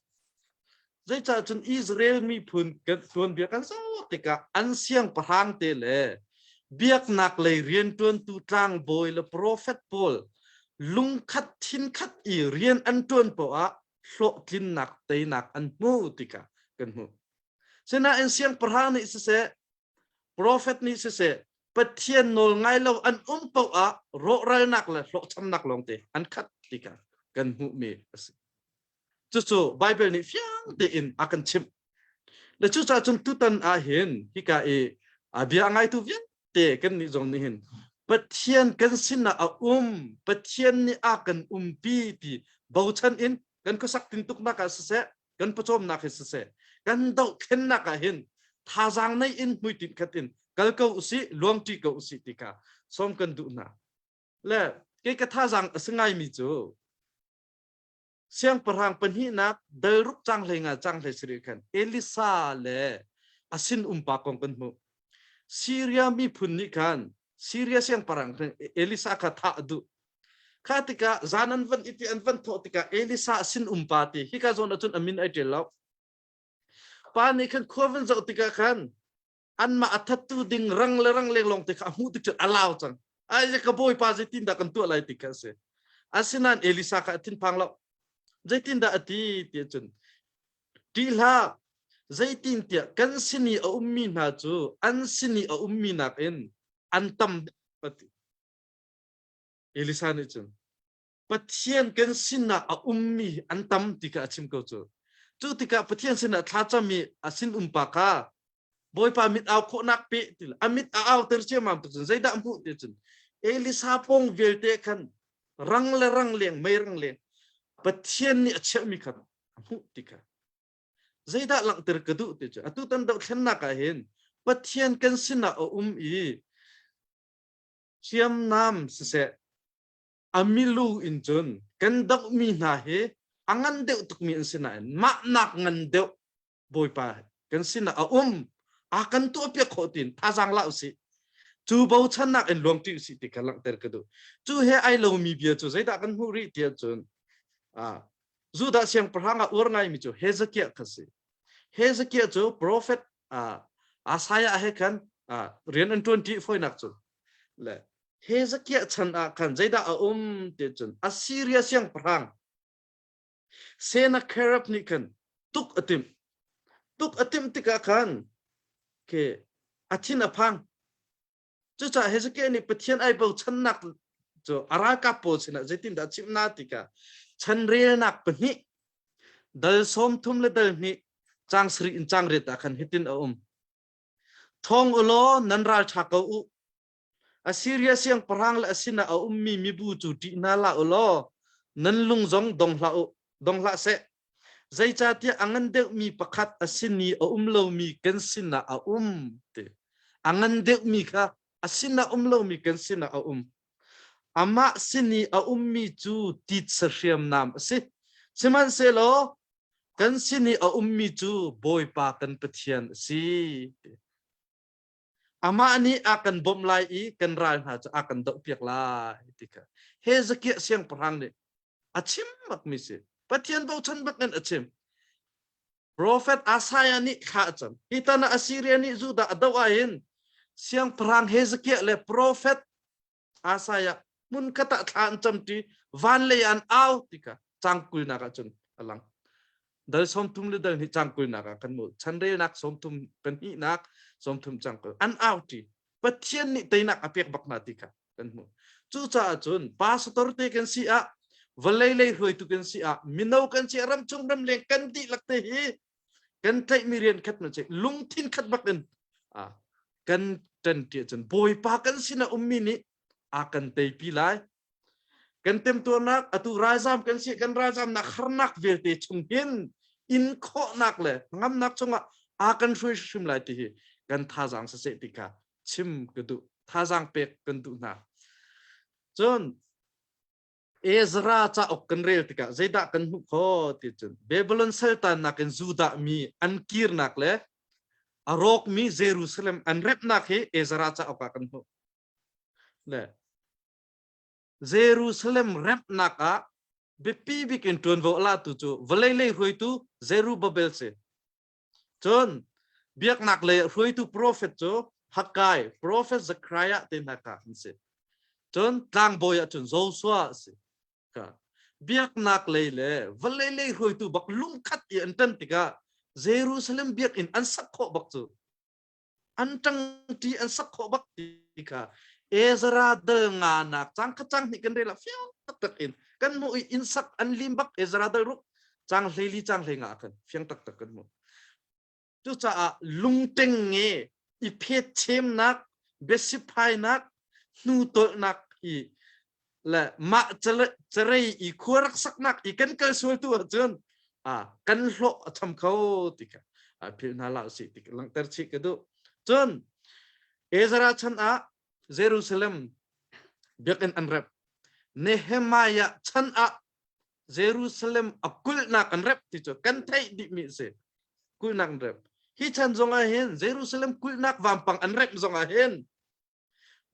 Zeicah cun Israel miphun kan tuanbia kan zoh tikah an siangpahrang te le biaknak lei rianṭuantu tlangbawi le profet pawl lungkhat thinkhat i rian an ṭuan poah ah hlawhtlinnak teinak an hmu tikah kan hmuh. Sinain siangpahrang nih siseh Profet nih siseh Pathian nawl ngai lo an um paoh ah rawhralnak le hlawhchamnak lawngte an khat ti kha kan hmuhmi a si. Cucu Bible nih fiang tein a kan chimh. Le cucaah cun tutan ah hin hika i a bia a ngaitu vialte kan nih zong nih hin Pathian kan sinah a um, Pathian nih a kan umpi ti bochan in kan khuasak tintuknak ah siseh, kan pawcawmnak hi siseh kan dohthlennak ah hin thazaang nei in hmuitinh khat in kal ko usih luangṭi ko usih ti kha sawm kan duh hna le kei ka thazaang a si ngaimi cu siangpahrang pahnihnak dalruk cang hlei nga cang hlei sarih khan Elisa le a sin umpa kong kan hmuh Syria miphun nih khan Syria siangpahrang Elisa kha thah a duh. Kha tikah zan an van iti an van thawh tikah Elisa sin umpa ti hika zawn ahcun a min ai ṭial lo. Pa nih khan khua van zoh tikah khan anmah a thattu ding rang le rang leng lawng te kha a hmuh tik cun a lau cang. Ai ka bawipa zeitin dah kan tuah lai ti kha a si. Asinain Elisa kha a thinphang lo. Zeitin dah a ti ti ahcun Ṭih hlah, zeitintiah kan sin i a ummi hna cu an sin i a ummi nakin an tam deuh a ti. Elisa nih cun Pathian kan sinah a ummi an tam ti kha a chim ko cu. Cu tikah Pathian sinah thlacam i a sin umpa kha Bawipa mit au khawhnak pe ti a mit a auter ciammam tuk cun zeidah a hmuh ti cun Elisa pawng vialte khan rang le rang leng mei rang leng Pathian nih a chiahmi kha a hmuh ti kha zeidah langhter ka duh ti cu atu tan dohthlennak ah hin Pathian kan sinah a um i hriamnam siseh a milu in cun kan dohmi hna hi a ngan deuh tukmi an si nain mah nak ngan deuh Bawipa kan sinah a um a kan tuahpiak khawh tin thazaang la usih cu bochannak in luangṭi usih ti kha langhter ka duh cu he ai lomi bia cu zeidah kan hmuh rih tiah cun Judah siangpahrang ah uar ngaimi cu Hezekiah kha si. Hezekiah cu profet Isaiah he khan rian an ṭuan ṭi fawinak cu. Le Hezekiah chan ah khan zeidah a um ti cun Assyria siangpahrang Sennacherib nih khan tuk a timh. Tuk a timh tikah khan ke a thin a phang. Cucaah Hezekiah nih Pathian ai bochannak cu a ralkap pawl sinah zeitindah a chimh hna tikah chanrelnak pahnih dal 30 le dal hnih cang sarih in cang riat ah khan hitin a um. Thawng u law nan ral ṭha ko u. Assyria siangpahrang le a sinah a ummi mibu cu ṭih hna hlah u law nan lung zong dong hlah u, dong hlah seh. Zeicahtiah a ngan deuhmi pakhat a sin i a um lomi kan sinah a um ti. A ngan deuhmi kha a sinah um lomi kan sinah a um. Amah sin i a ummi cu titsa hriamnam a si. Sihmanhsehlaw kan sin i a ummi cu Bawipa kan Pathian a si. Amah nih a kan bawmh lai i kan ral hna cu a kan dohpiak lai ti kha Hezekiah siangpahrang nih a chim bakmi si. Pathian bochan bak in a chim. Prophet Isaiah nih thla a cam. Hi tan ah Assyria nih Judah a doh ahhin siangpahrang Hezekiah le prophet Isaiah hmun khat ah thla an camṭi van lei an au ti kha cang kulnak ah cun a lang. Dal 30 le dal hnih cang kulnak ah kan hmuh. Chanrelnak 30 pahnihnak 30 cang kul an au ṭi. Pathian nih teinak a pek bak hna ti kha kan hmuh. Cucaah cun pastor te kan si ah vawlei lei hruaitu kan si ah mino kan si ah ramchung ramleng kan dihlak te hi kan tlaihmi rian khat man si lungthin khat bak in kan ṭan ti ahcun Bawipa kan sinah ummi nih a kan teipi lai kan temtuarnak atu ralzam kan si kan ralzamnak harnak vialte chung hin in khawhnak le ngamnak chungah a kan hruai hrim lai ti hi kan thazaang siseh ti kha chim ka duh. Thazaang pek kan duh hna. Cun Ezra cauk kan rel tikah zeidah kan hmuh khawh ti cun Babylon saltannak in Judah mi an kirnak le a rawkmi Jerusalem an remhnak hi Ezra cauk ah kan hmuh. Le Jerusalem remhnak ah biapi bik in ṭuanvo a latu cu vawlei lei hruaitu Zerubbabel si. Cun biaknak lei hruaitu profet cu Haggai, profet Zechariah te hna kha an si. Cun tlangbawi ah cun Joshua a si. Ka biaknak lei le vawlei lei hruaitu bak lungkhat i an ṭan tikah Jerusalem biakinn an sak khawh bak cu an ṭangṭi an sak khawh bak ti kha Ezra dal nga nak cang kha cang hnih kan rel ah fiang taktak in kan hmuh i inn sak an lim bak Ezra dal ruk cang hleili cang hlei nga khan fiang taktak kan hmuh. Cucaah lungteng nge i phet chemnak biasiphainak hnutolhnak i le mah carei i khua rak saknak i kan kal sual tu ahcun kan hlawh a cham kho ti kha philh hna la usih ti langhter chih ka duh. Cun Ezra chan ah Jerusalem biakinn an rep. Nehemiah chan ah Jerusalem a kulhnak an rep ti cu kan theih dihmi a si. Kulhnak an rep. Hi chan zong ah hin Jerusalem kulhnak vampang an rep zong ah hin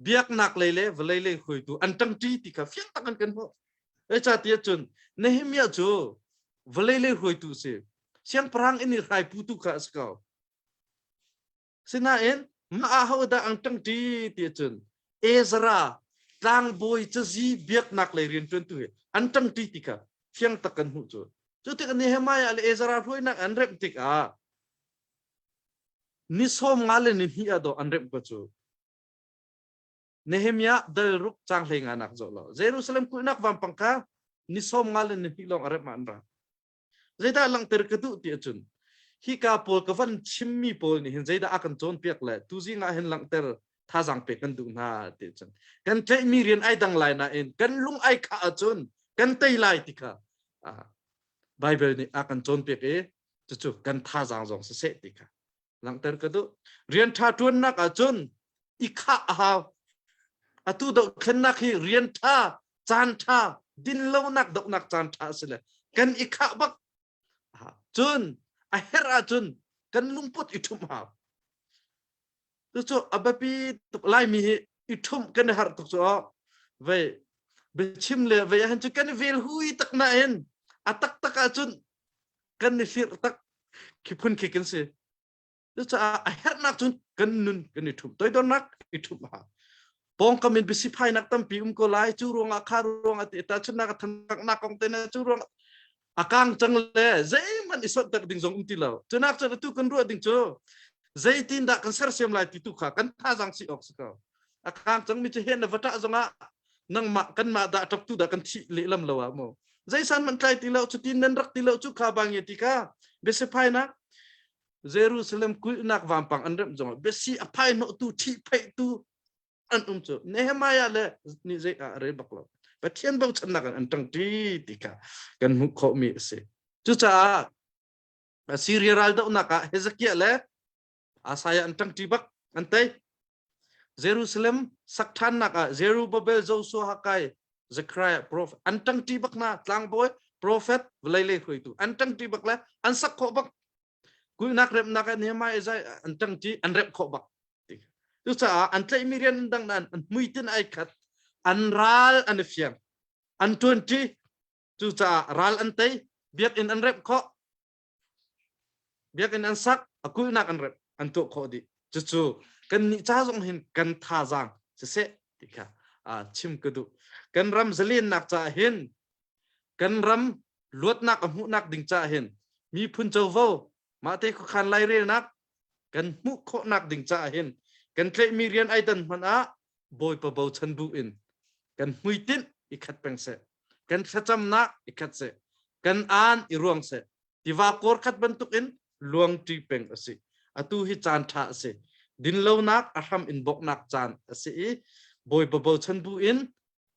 biaknak lei le vawlei lei hruaitu an ṭangṭi ti kha fiang tak an kan hmuh. Zeicahtiah cun Nehemiah cu vawlei lei hruaitu a si. Siangpahrang inn i hraiputu kha a si ko. Sinain mah ah hodah an ṭangṭi ti cun Ezra tlangbawi cazi biaknak lei rianṭuantu hi an ṭangṭi ti kha fiang tak kan hmuh cu. Cu tikah Nehemiah le Ezra hruainak an remh tikah Ni 50 le ni hnih ah dawh an remh ko cu. Nehemiah dal ruk cang hlei nga nak zoh lo. Jerusalem kulhnak vampang kha ni 50 le ni hnih lawng a remh ah an ra. Zeidah langhter ka duh ti ahcun hika pawl ka van chimmi pawl nih hin zeidah a kan cawnpiak le tuzing ah hin langhter thazaang pek kan duh hna ti cun kan tlaihmi rian ai dang lai nain kan lung ai khah ahcun kan tei lai ti kha Bible nih a kan cawnpiak i cucu kan thazaang zong siseh ti kha langhter ka duh. Rian ṭha ṭuannak ahcun i khah a hau. Atu dohthlennak hi rian ṭha, caan ṭha, dinlonak dohnak caan ṭha a si le kan i khah bak. Cun a herh ahcun kan lungput i ṭhumh hau. Cucu a biapi tuk Laimi hi i ṭhumh kan i harh tuk cu aw. Vei biachim le vei ahhin cu kan i vel hui tak nain a taktak ahcun kan i hlirh tak khi phun khi kan si. Cucaah a herhnak cun kan nun kan i ṭhumh. Toidornak i ṭhumh ha. Pawngkam in biasiphainak tampi um ko lai cu ruangah kha ruangah ti tahchunhnak a thannak kong te na cu ruangah a kang cang le zeihmanh i sonhter ding zong um ti lo. Cunak cun atu kan ruah ding cu zeitin dah kan sersiam lai ti tu kha kan thazaang si awk si ko. A kang cang mi cu hen na va ṭah zongah nangmah kanmah dah ṭaptu dah kan thih lehlam lo ah mu. Zeisan man tlai ti lo cutin nan rak ti lo cu kha bang ti kha biasiphainak Jerusalem kulhnak vampang an remh zongah biasi a phai hnawhtu ṭhihphaihtu an um cu Nehemiah le nih zei ah a rel bak lo. Pathian bochannak in an ṭangṭi ti kha kan hmuh khawhmi a si. Cucaah Syria raldohnak ah Hezekiah le Isaiah an ṭangṭi bak an tei. Jerusalem sak ṭhannak ah Zerubbabel, Joshua, Haggai, Zechariah, prophet an ṭangṭi bak hna tlangbawi, prophet, vawlei lei hruaitu an ṭangṭi bak le an sak khawh bak. Kulhnak remnak ah Nehemiah Isaiah an ṭangṭi an remh khawh bak. Cucaah an tlaihmi rian an dang nain an hmuitinh ai khat. An ral an i fiang. An ṭuanṭi. Cucaah ral an tei. Biakinn an remh khawh. Biakinn an sak. A kulhnak an remh. An tuah khawh dih. Cucu kannih ca zong hin kan thazaang siseh ti kha chim ka duh. Kan ram zalennak caah hin kan ram luatnak a hmuhnak ding caah hin miphun covo mahte khuakhan lairelnak kan hmuh khawhnak ding caah hin kan tlaihmi rian ai dan hmanh ah Bawipa bochan bu in kan hmuitinh i khat peng seh kan thlacamnak i khat seh kan aan i ruang seh tiva kawr khat bantukin luangṭi peng a si atu hi caan ṭha a si dinlonak a hram in bawknak caan a si i Bawipa bochan bu in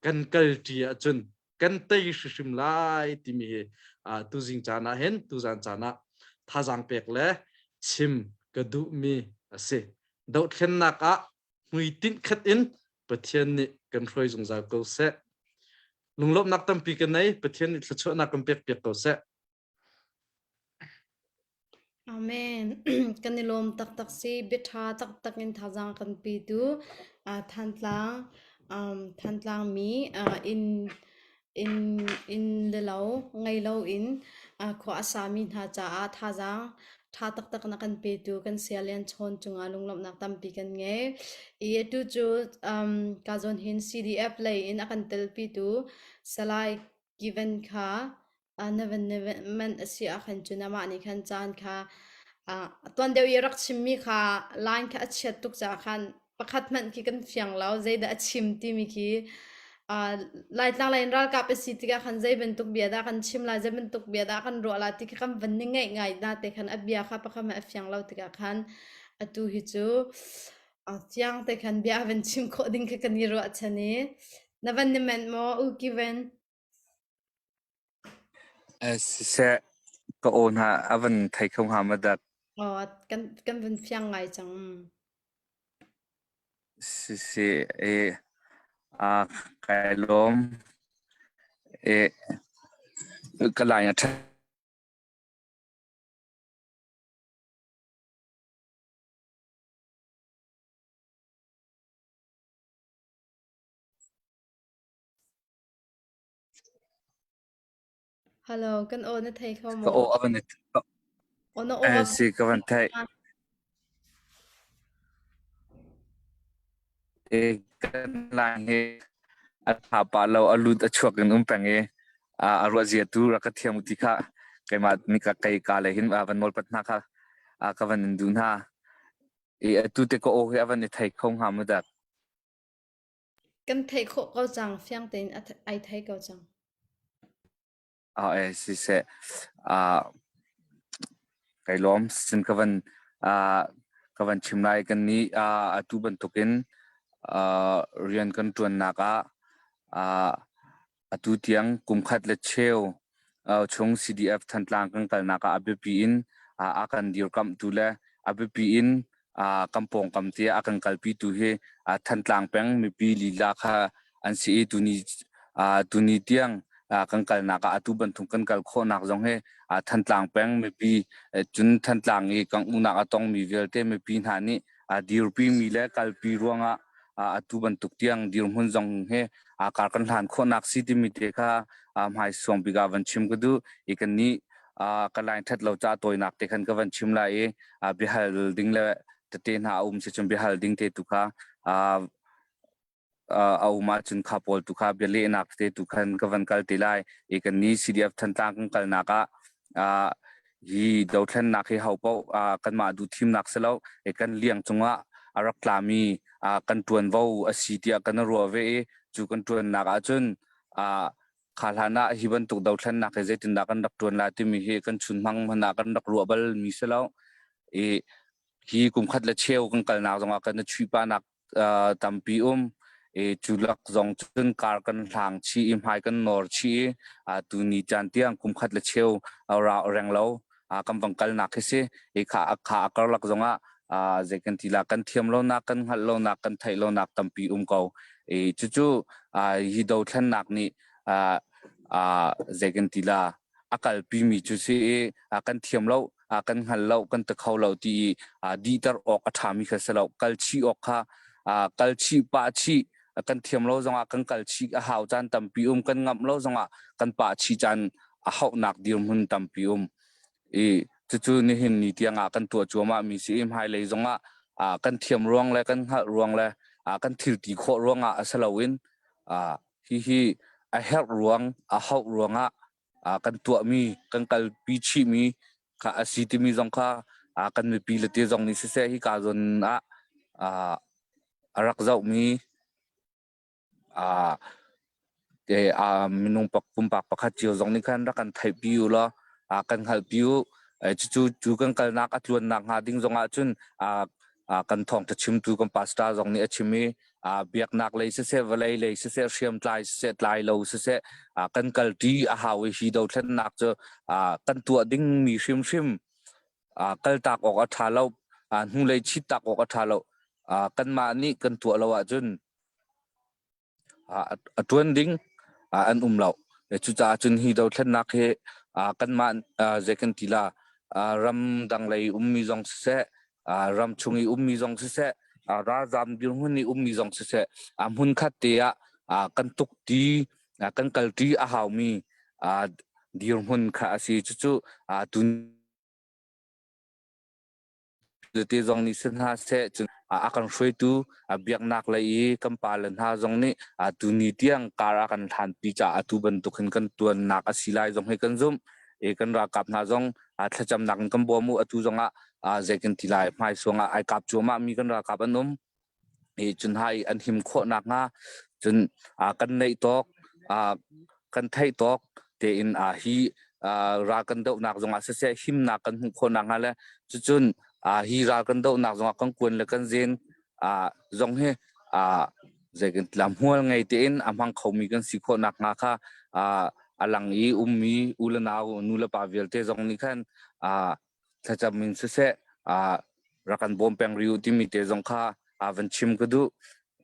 kan kalṭi ahcun kan tei hrimhrim lai timi hi tuzing caan ah hin tuzan caan ah thazaang pek le chim ka duhmi a si. Dohthlennak ah Hmuitinh khat in Pathian nih kan hruai zungzal ko seh. Lunglawmhnak tampi kan nei. Pathian nih thluachuahnak kan pek piak ko seh. Amen. Kan i lawm taktak si. Biaṭha taktak in thazaang kan petu uh, Thantlang um, Thantlang mi uh, inn inn inn le lo ngei lo in uh, khua a sami hna caah thazaang ṭha taktak na kan petu kan saya Lian Chawn cungah lunglawmhnak tampi kan ngei. I atu cu um, ka zawn hin CDF lei in a kan telpitu Salai Given kha na van manh a si ahkhan cun amah nih khan caan kha tuan deuh i a rak chimmi kha line kha a chiat tuk caah khan pakhat hmanh khi kan fiang lo zeidah a chim timi khi Laitlang lei in ralkap a si tikah khan zei bantuk bia dah kan chim lai zei bantuk bia dah kan ruah lai ti khi kan van ni ngaih ngai na te khan a bia kha pakhat hmanh a fiang lo tikah khan atu hi cu fiang te khan bia a van chim khawh ding khi kan i ruahchan i na van ni manh maw U Kiven? Siseh, ka aw hna a van thei kho hnga maw dak? Aw, kan van fiang ngai cang. Siseh, kai lawm. Ka line a ṭha. Hello, kan aw na thei kho Ka maw? aw a van i Aw na aw a si ka van theih. Kan line hi a tha pah lo a lut a chuak in um peng i a ruah zia tu rak ka thiam ti kha keimah nih ka kei ka le hin van nawl pat hna kha ka van in duh hna. I atu te ka aw hi a van i thei kho hnga mu dak. Kan theih khawh ko cang, fiang tein ai thei ko cang. Ah eh siseh ah kai lawm sin ka van ah ka van chim lai kan nih ah atu bantukin ah rian kan ṭuannak ah ah Atu tiang kum khat le cheu chung CDF Thantlang kan kalnak ah a biapi in a kan dirkamhtu le a biapi in kan pawngkam te a kan kalpitu hi Thantlang peng mipi lila kha an si i tuni tuni tiang kan kalnak ah atu bantuk kan kal khawhnak zong hi Thantlang peng mipi cun Thantlang i kan unak a tongmi vialte mipi hna nih dirpimi le kalpi ruangah atu bantuk tiang dirhmun zong hi kar kan hlan khawhnak si timi te kha hmaisuang bik ah van chim ka duh i kan nih ka line that lo ca tawinak te khan ka van chim lai i biahal ding le tete hna a um si cun biahal ding te tu kha a um ahcun kha pawl tu kha bialehnak te tu khan ka van kal te lai i kan ni CDF Thantlang kan kalnak ah hi dothlennak hi ho paoh kanmah duh thimnak si lo kan liang cungah a rak tlami kan ṭuanvo a si tiah kan ruah ve i cu kan ṭuannak ahcun kha hlan ah hi bantuk dothlennak hi zeitindah kan rak ṭuan lai timi hi kan chunmang hmanh ah kan rak ruah bal mi si lo i hi kum khat le cheu kan kalnak zongah kan i chuihpahnak tampi um i cu lak zong cun kar kan hlang chih i hmai kan nawr chih i tuni caan tiang kum khat le cheu ra reng lo kan vang kalnak hi si i kha kha a karlak zongah zei kan ti la kan thiam lonak kan hngalh lonak kan theih lonak tampi um ko i cucu hi dothlennak nih zei kan ti la a kalpimi cu si i kan thiam lo kan hngal lo kan ti kho lo ti i dihter awk a ṭhami kha si lo kal chih awk kha kal chih pah chih kan thiam lo zongah kan kal chih a hau caan tampi um kan ngamh lo zongah kan pah chih caan a hauhnak dirhmun tampi um i cucu nihin ni tiangah kan tuah cuahmah mi si i hmailei zongah kan thiam ruang le kan hngalh ruang le kan thil ti khawh ruangah a si loin hihi a herh ruang a hauh ruangah kan tuahmi kan kalpi chihmi kha a si timi zong kha kan mipi le te zong nih siseh hi ka zawn ah a rak zohmi minung pumpak pakhat cio zong nih khan rak kan theihpi u law kan hngalhpi u. Cucu cu kan kalnak a tluannak hnga ding zong ah cun kan thawngṭha chimtu kan pastor zong nih a chim i biaknak lei siseh vawlei lei siseh hriamtlai siseh tlai lo siseh kan kalṭi a hau i hi dothlennak cu kan tuah dingmi hrimhrim kaltak awk a ṭha lo hnulei chit tak awk a ṭha lo. Kanmah nih kan tuah lo ahcun a ṭuan ding an um lo. Cucaah cun hi dothlennak hi kanmah zei kan ti la ramdang lei ummi zong siseh, ram chung i ummi zong siseh, ralzaam dirhmun i ummi zong siseh, hmunkhat te ah kan tuk ti, kan kalṭi a haumi dirhmun kha a si. Cucu tun Te zong nih si hna seh cun a kan hruaitu biaknak lei i kan pale hna zong nih tuni tiang kar a kan hlanpi caah atu bantuk hin kan tuannak a si lai zong hi kan zumh. I kan ralkap hna zong thlacamnak in kan bawm u atu zong ah zei kan ti lai hmaisuang ah ai kap cuahmah mi kan ralkap an um. I cun hai an him khawh nakhnga cun kan neih tawk kan theih tawk tein hi ral kan dohnak zongah siseh himnak kan hmuh khawh nakhnga le cucun hi ral kan dohnak zongah kan kuan le kan zen zong hi zei kan ti hmual ngei tein a hmang khomi kan si khawh nakhnga kha a lang i ummi u le nau nu le pa vialte zong nih khan thlacam in siseh rak kan bawm peng rih u timi te zong kha van chim ka duh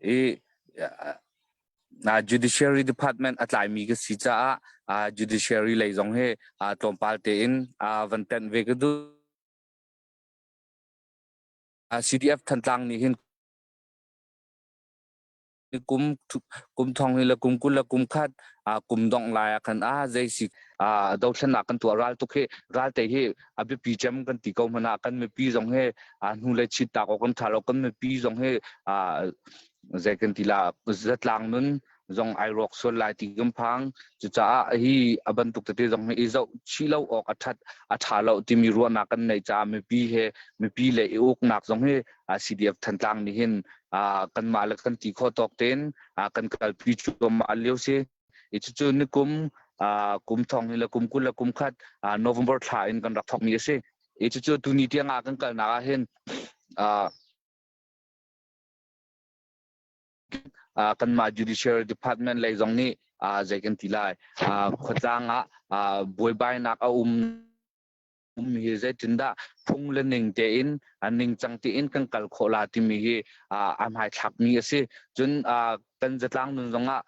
i judiciary department a tlaimi ka si caah judiciary lei zong hi tlawmpal tein van tenh ve ka duh. CDF Thantlang nih hin kum kum thong hi le kum 20 le kum khat kum dongh lai ah khan a zei si dothlennak kan tuah ral tuk hi ral te hi a biapi cem kan ti ko hmanh ah kan mipi zong hi hnu le chit tak awk kan tha lo kan mipi zong hi zei kan ti la zatlang nun zong ai rawk sual lai ti kan phang. Cucaah hi a bantuk tete zong hi i zoh chih lo awk a that a tha lo timi ruahnak kan neih caah mipi he mipi le i uknak zong hi CDF Thantlang nih hin kanmah le kan ti khawh tawk tein kan kalpi cuahmah lio si. I cucu nikum kum thong hi le kum 20 le kum khat November thla in kan rak thawkmi a si. I cucu tuni tiang ah kan kalnak ah hin kanmah judiciary department lei zong nih zei kan ti lai khuatlang ah buaibainak a um um hi zeitindah phung le ning tein ningcang tein kan kal khawh la timi hi a hmaithlakmi a si. Cun kan zatlang nun zongah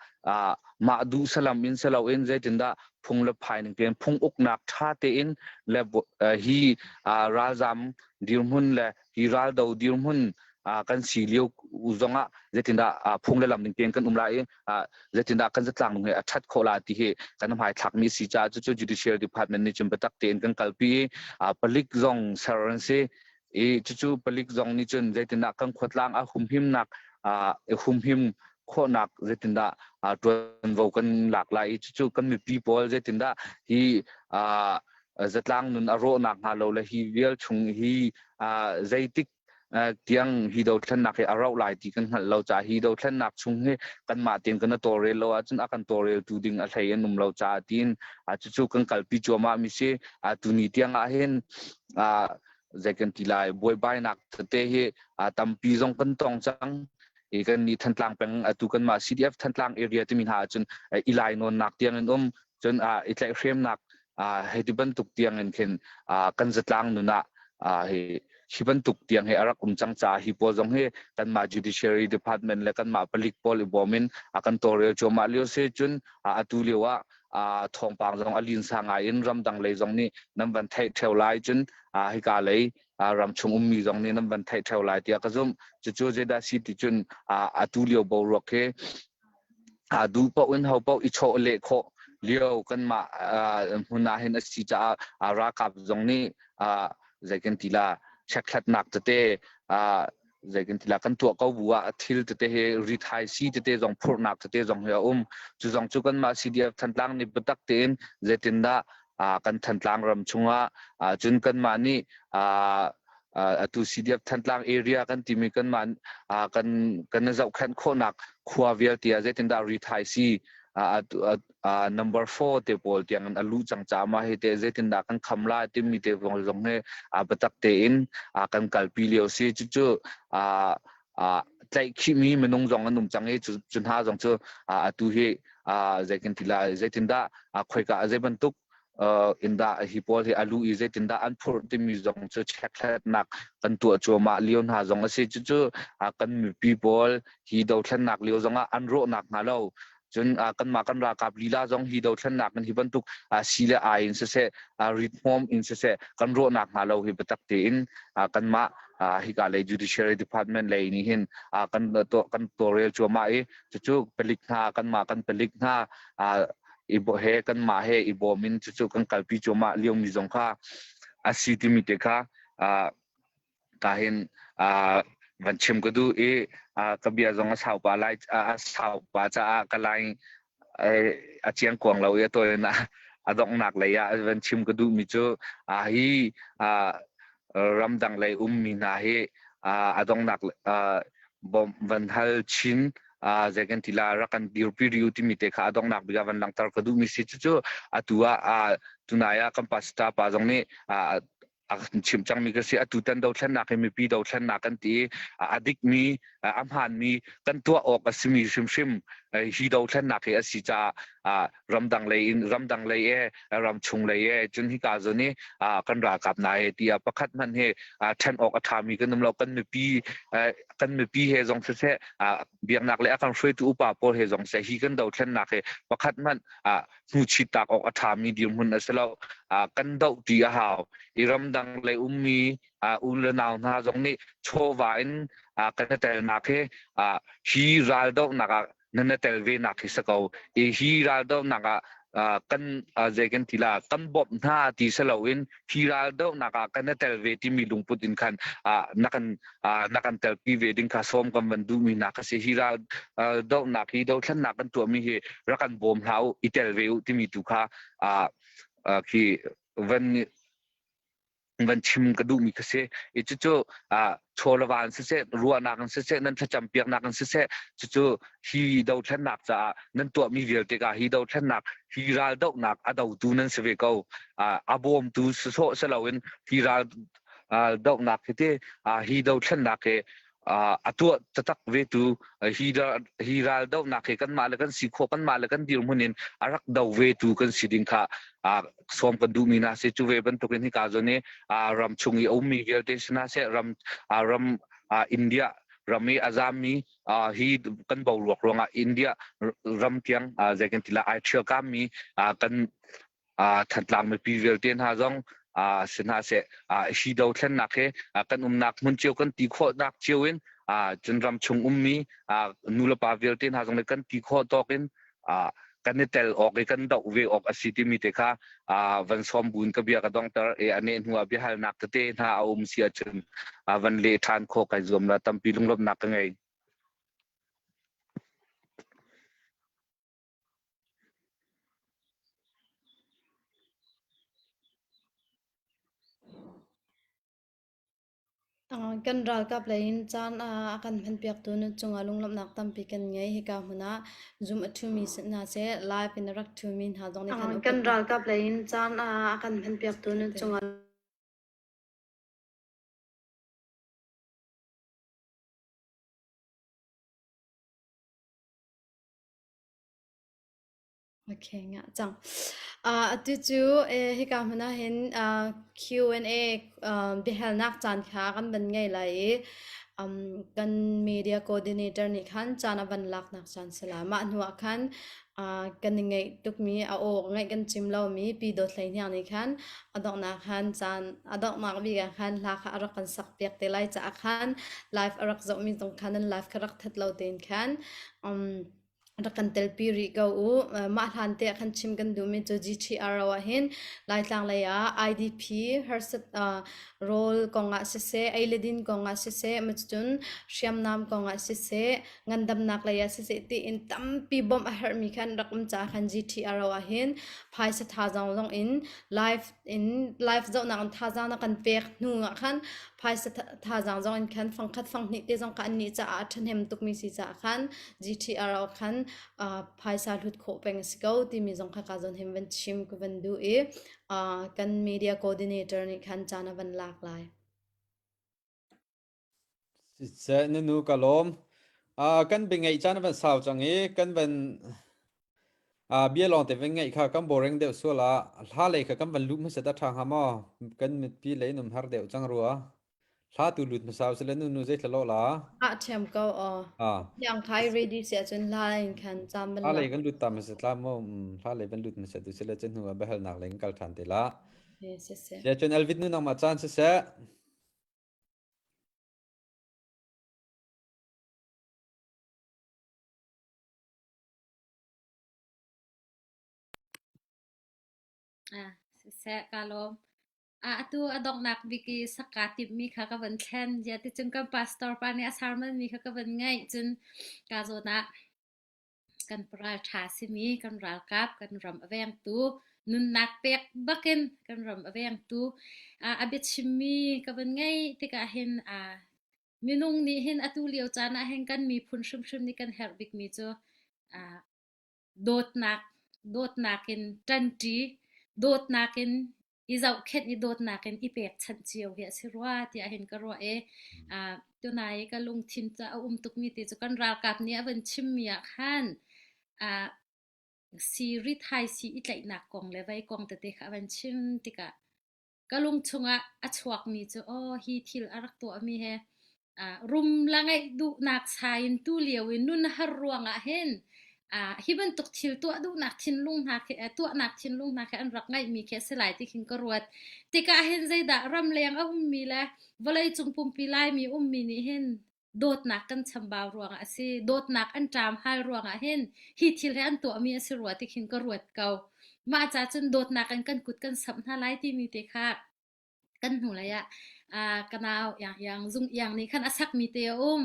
mah duh salam in silo in zeitindah phung le phai ning tein phung uknak ṭha tein le hi ralzam dirhmun le hi raldo dirhmun kan si lio zongah zeitindah phung le lam ning tein kan um lai i zeitindah kan zatlang nung hi a ṭhat khawh la ti hi kan hmaithlakmi si caah cucu judicial department nih cun biatak tein kan kalpi i palik zong ser an si i cucu palik zong nih cun zeitindah kan khuatlang a humhimnak humhim khawhnak zeitindah ṭuanvo kan lak lai i cucu kan mipi pawl zeitindah hi zatlang nun a rawhnak hnga lo le hi vial chung hi zeitik tiang hi dothlennak hi a rauh lai ti kan hngalh lo caah hi dothlennak chung hi kanmah tein kan tawlrel lo ahcun a kan tawlreltu ding a hlei an um lo caah tiin cucu kan kalpi cuahmah mi si. Tuni tiang ah hin zei kan ti lai buaibainak tete hi tampi zong kan tong cang i kan nih Thantlang peng atu kanmah CDF Thantlang area timi hna ahcun i lainawnnak tiang in um cun i tlaihhremnak hei ti bantuk tiang in khin kan zatlang nun ah hi hi bantuk tiang hi a rak um cang caah hi pawl zong hi kanmah judiciary department le kanmah palik pawl i bawm in a kan tawlrel cuahmah lio si. Cun atu lio ah thawngpang zong a linsa ngai in ramdang lei zong nih nan van theih theo lai, cun hika lei ramchung ummi zong nih nan van theih theo lai tiah ka zumh. Cucu zeidah si ti cun atu lio boruak hi duh paoh in ho paoh i chawh leh khawh lio kanmah hmun ah hin a si caah ralkap zong nih zei kan ti la chekhlatnak tete zei kan ti la kan tuah ko bu ah thil tete he rithai si tete zong phurhnak tete zong hi a um. Cu zong cu kanmah CDF Thantlang nih biatak tein zeitindah kan Thantlang ram chungah cun kanmah nih atu CDF Thantlang area kan timi kanmah kan kan zohkhenh khawhnak khua vialte ah zeitindah rithai si number 4 te pawl tiang in a luh cang caah mah hi te zeitindah kan kham lai timi te zong zong hi biatak tein kan kalpi lio si. Cucu tlaihkhihmi minung zong an um cang i cu hna zong cu atu hi zei kan ti lai zeitindah khoika zei bantuk. in dah hi pawl hi a lu i zeitindah an phurh timi zong cu chekhlatnak kan tuah cuahmah lio hna zong a si. Cucu kan mipi pawl hi dothlennak lio zongah an rawhnak hnga lo cun kanmah kan ralkap lila zong hi dothlennak in hi bantuk si le ai in siseh rit hmawm in siseh kan rawhnak hnga lo hi biatak tein kanmah hika lei judiciary department lei nih hin kan kan tawlrel cuahmah i cucu palik hna kanmah kan palik hna i he kanmah he i bawm in cucu kan kalpi cuahmah liomi zong kha a si timi te kha ka hin van chim ka duh i ka bia zong a sau pa lai a sau pa caah ka lai a chiang kuang lo i a tawi a donghnak lei ah van chim ka duh mi cu hi ramdang lei ummi hna hi a donghnak bawmh van hal chin zei kan ti la rak kan dirpi riu timi te kha a donghnak bik ah van langhter ka duhmi si cucu atu ah tunai ah kan pastor pa zong nih a kan chim cangmi ka si atu tan dothlennak hi mipi dothlennak kan ti i a dikmi a hmaanmi kan tuah awk a simi hrimhrim hi dothlennak hi a si caah ramdang lei in ramdang lei e ramchung lei e cun hika zawn i kan ralkap na he tiah pakhat hmanh he ṭhen awk a ṭhami kan um lo kan mipi kan mipi he zong siseh biaknak le a kan hruaitu upa pawl he zong seh hi kan dothlennak he pakhat hmanh hnuchit tak awk a ṭhami dirhmun a si lo kan doh ti a hau i ramdang lei ummi u le nau hna zong nih chawva in kan i telnak hi hi raldohnak ah nan i tel ve nak hi si ko i hi raldohnak ah kan zei kan ti la kan bawmh hna ti si loin hi raldohnak ah kan i tel ve timi lungput in khan na kan na kan telpi ve ding kha sawm kan van duhmi hna kha si hi ral dohnak hi dothlennak kan tuahmi hi rak kan bawm hlah u i tel ve u timi tu kha khi van van chim ka duhmi kha si i cucu chawlava in siseh ruahnak in siseh nan thlacam piaknak in siseh cucu hi dothlennak caah nan tuahmi vialte ka hi dothlennak hi ral dohnak a dotu nan si ve ko a bawmtu sawh si loin hi ral dohnak hi te hi dothlennak hi a tuah taktak ve tu hi hi ral dohnak hi kanmah le kan si khawh kanmah le kan dirhmun in a rak do ve tu kan si ding kha sawm kan duhmi hna si cu ve bantukin hika zawn i ram chung i a ummi vialte si hna seh ram ram India ram i a zammi hi kan boruak ruangah India ram tiang zei kan ti la ai ṭhial kammi kan Thantlang mipi vialte hna zong si hna seh hi dothlennak hi kan umnak hmun cio kan ti khawhnak cio in cun ram chung ummi nulepa vialte hna zong nih kan ti khawh tawk in kan i tel awk i kan doh ve awk a si timi te kha van sawm buin ka bia ka dongter i a neh hnu ah biahalnak tete hna a um si ahcun van leh ṭhan khawh kai zuam la tampi lunglawmhnak ka ngei. Kan ralkap lei in caan a kan hmanpiaktu na cungah lunglawmhnak tampi kan ngei. Hika hmun ah Zoom a ṭhumi hna seh, live in a rak ṭhumi hna zong nih khan Kan ralkap lei in caan a kan hmanpiaktu na cungah Okay, ngah cang. Uh, atu cu eh, hika hmun ah hin uh, Q&A uh, biahalnak caan kha kan van ngei lai i um, kan media coordinator nih khan caan a van laknak caan si la. Mah hnu ah khan uh, kan i ngeih tukmi a aw ngaih kan cim lomi Pi Dawt Hlei Hniang nih khan a donghnak khan caan a donghnak bik ah khan hla kha a rak kan sak piak te lai caah khan live a rak zohmi zong khan nan live kha rak that lo tein khan um, rak kan telpi rih ko u. Mah hlan te ah khan chim kan duhmi cu GTRO ah hin Laitlang lei ah IDP harsat rawl kongah siseh, ei le din kongah siseh, cun hriamnam kongah siseh, ngandamnak lei ah siseh tiin tampi bawmh a herhmi khan rak um caah khan GTRO ah hin phaisa thazaang zong in live in live zohnak in thazaang na kan pek hnu ah khan phaisa thazaang zong in khan fangkhat fanghnih te zong kha an nih caah a ṭhahnem tukmi si caah khan GTR ah khan phaisa hlut khawh peng a si ko timi zong kha ka zawn hin van chim ka van duh i kan media coordinator nih khan caan a van lak lai. Siseh na nu ka lawm. Kan biangeih caan a van sau cang i kan van. Bia lawng te van ngaih kha kan boring deuh sual ah hla lei kha kan van lut hmasa ta ṭha hnga maw? Kan mitpi lei num har deuh cang rua. Hla tu lut hmasa usile nu nu zei thla lo la. Ah ṭhiam ko aw. Ah. Yang khai ready si ahcun hla in khan caan van Hla lak. lei kan lut ta hmasa tla maw? Hla lei van lut hmasa tu sile cun hnu ah biahalnak lei kan kal ṭhan te la. Yes, yes, yes. Sia cun Elvit nu nangmah caan siseh. Ah, siseh ka lawm. Ah, atu a donghnak bik i sak kaa timhmi kha ka van thlen. Ziah ticun kan pastor pa nih a sermon mi kha ka van ngaih. Cun ka zawn ah kan ralṭha simi kan ralkap, kan ram a vengtu, nunnak pek bakin kan ram a vengtu ah, a biachimmi ka van ngaih tikah hin ah, minung nih hin atu lio caan ah hin kan miphun hrimhrim nih kan herh bikmi cu ah, dawtnak dawtnak in ṭanṭi, dawtnak in i zohkhenh i dawtnak in i pekchanh cio hi a si rua tiah hin ka ruah i uh, tunai ka lungthin ca a um tukmi ti cu kan ralkap nih a van chimmi ah khan uh, si rithai si i tlaihnak kong le vei kong tete kha a van chim tikah Ka lung chungah a chuakmi cu aw hi thil a rak tuahmi he rum la ngeih duhnak sai in tu lio i nun har ruangah hin hi bantuk thil tuah duhnak thinlung hna khi tuahnak thinlung hna khi an rak ngeihmi khi a si lai ti khin ka ruat. Tikah hin zeidah ramleng a ummi le vawleicung pumpi Laimi ummi nih hin dawtnak kan chambau ruangah a si. Dawtnak an ṭam hal ruangah hin hi thil hi an tuahmi a si rua ti khin ka ruat ko. Mah ca cun dawtnak in kan kut kan samh hna lai timi te kha kan hnulei ah uh, ka nau yang yang zung yang nih khan a sakmi te a um.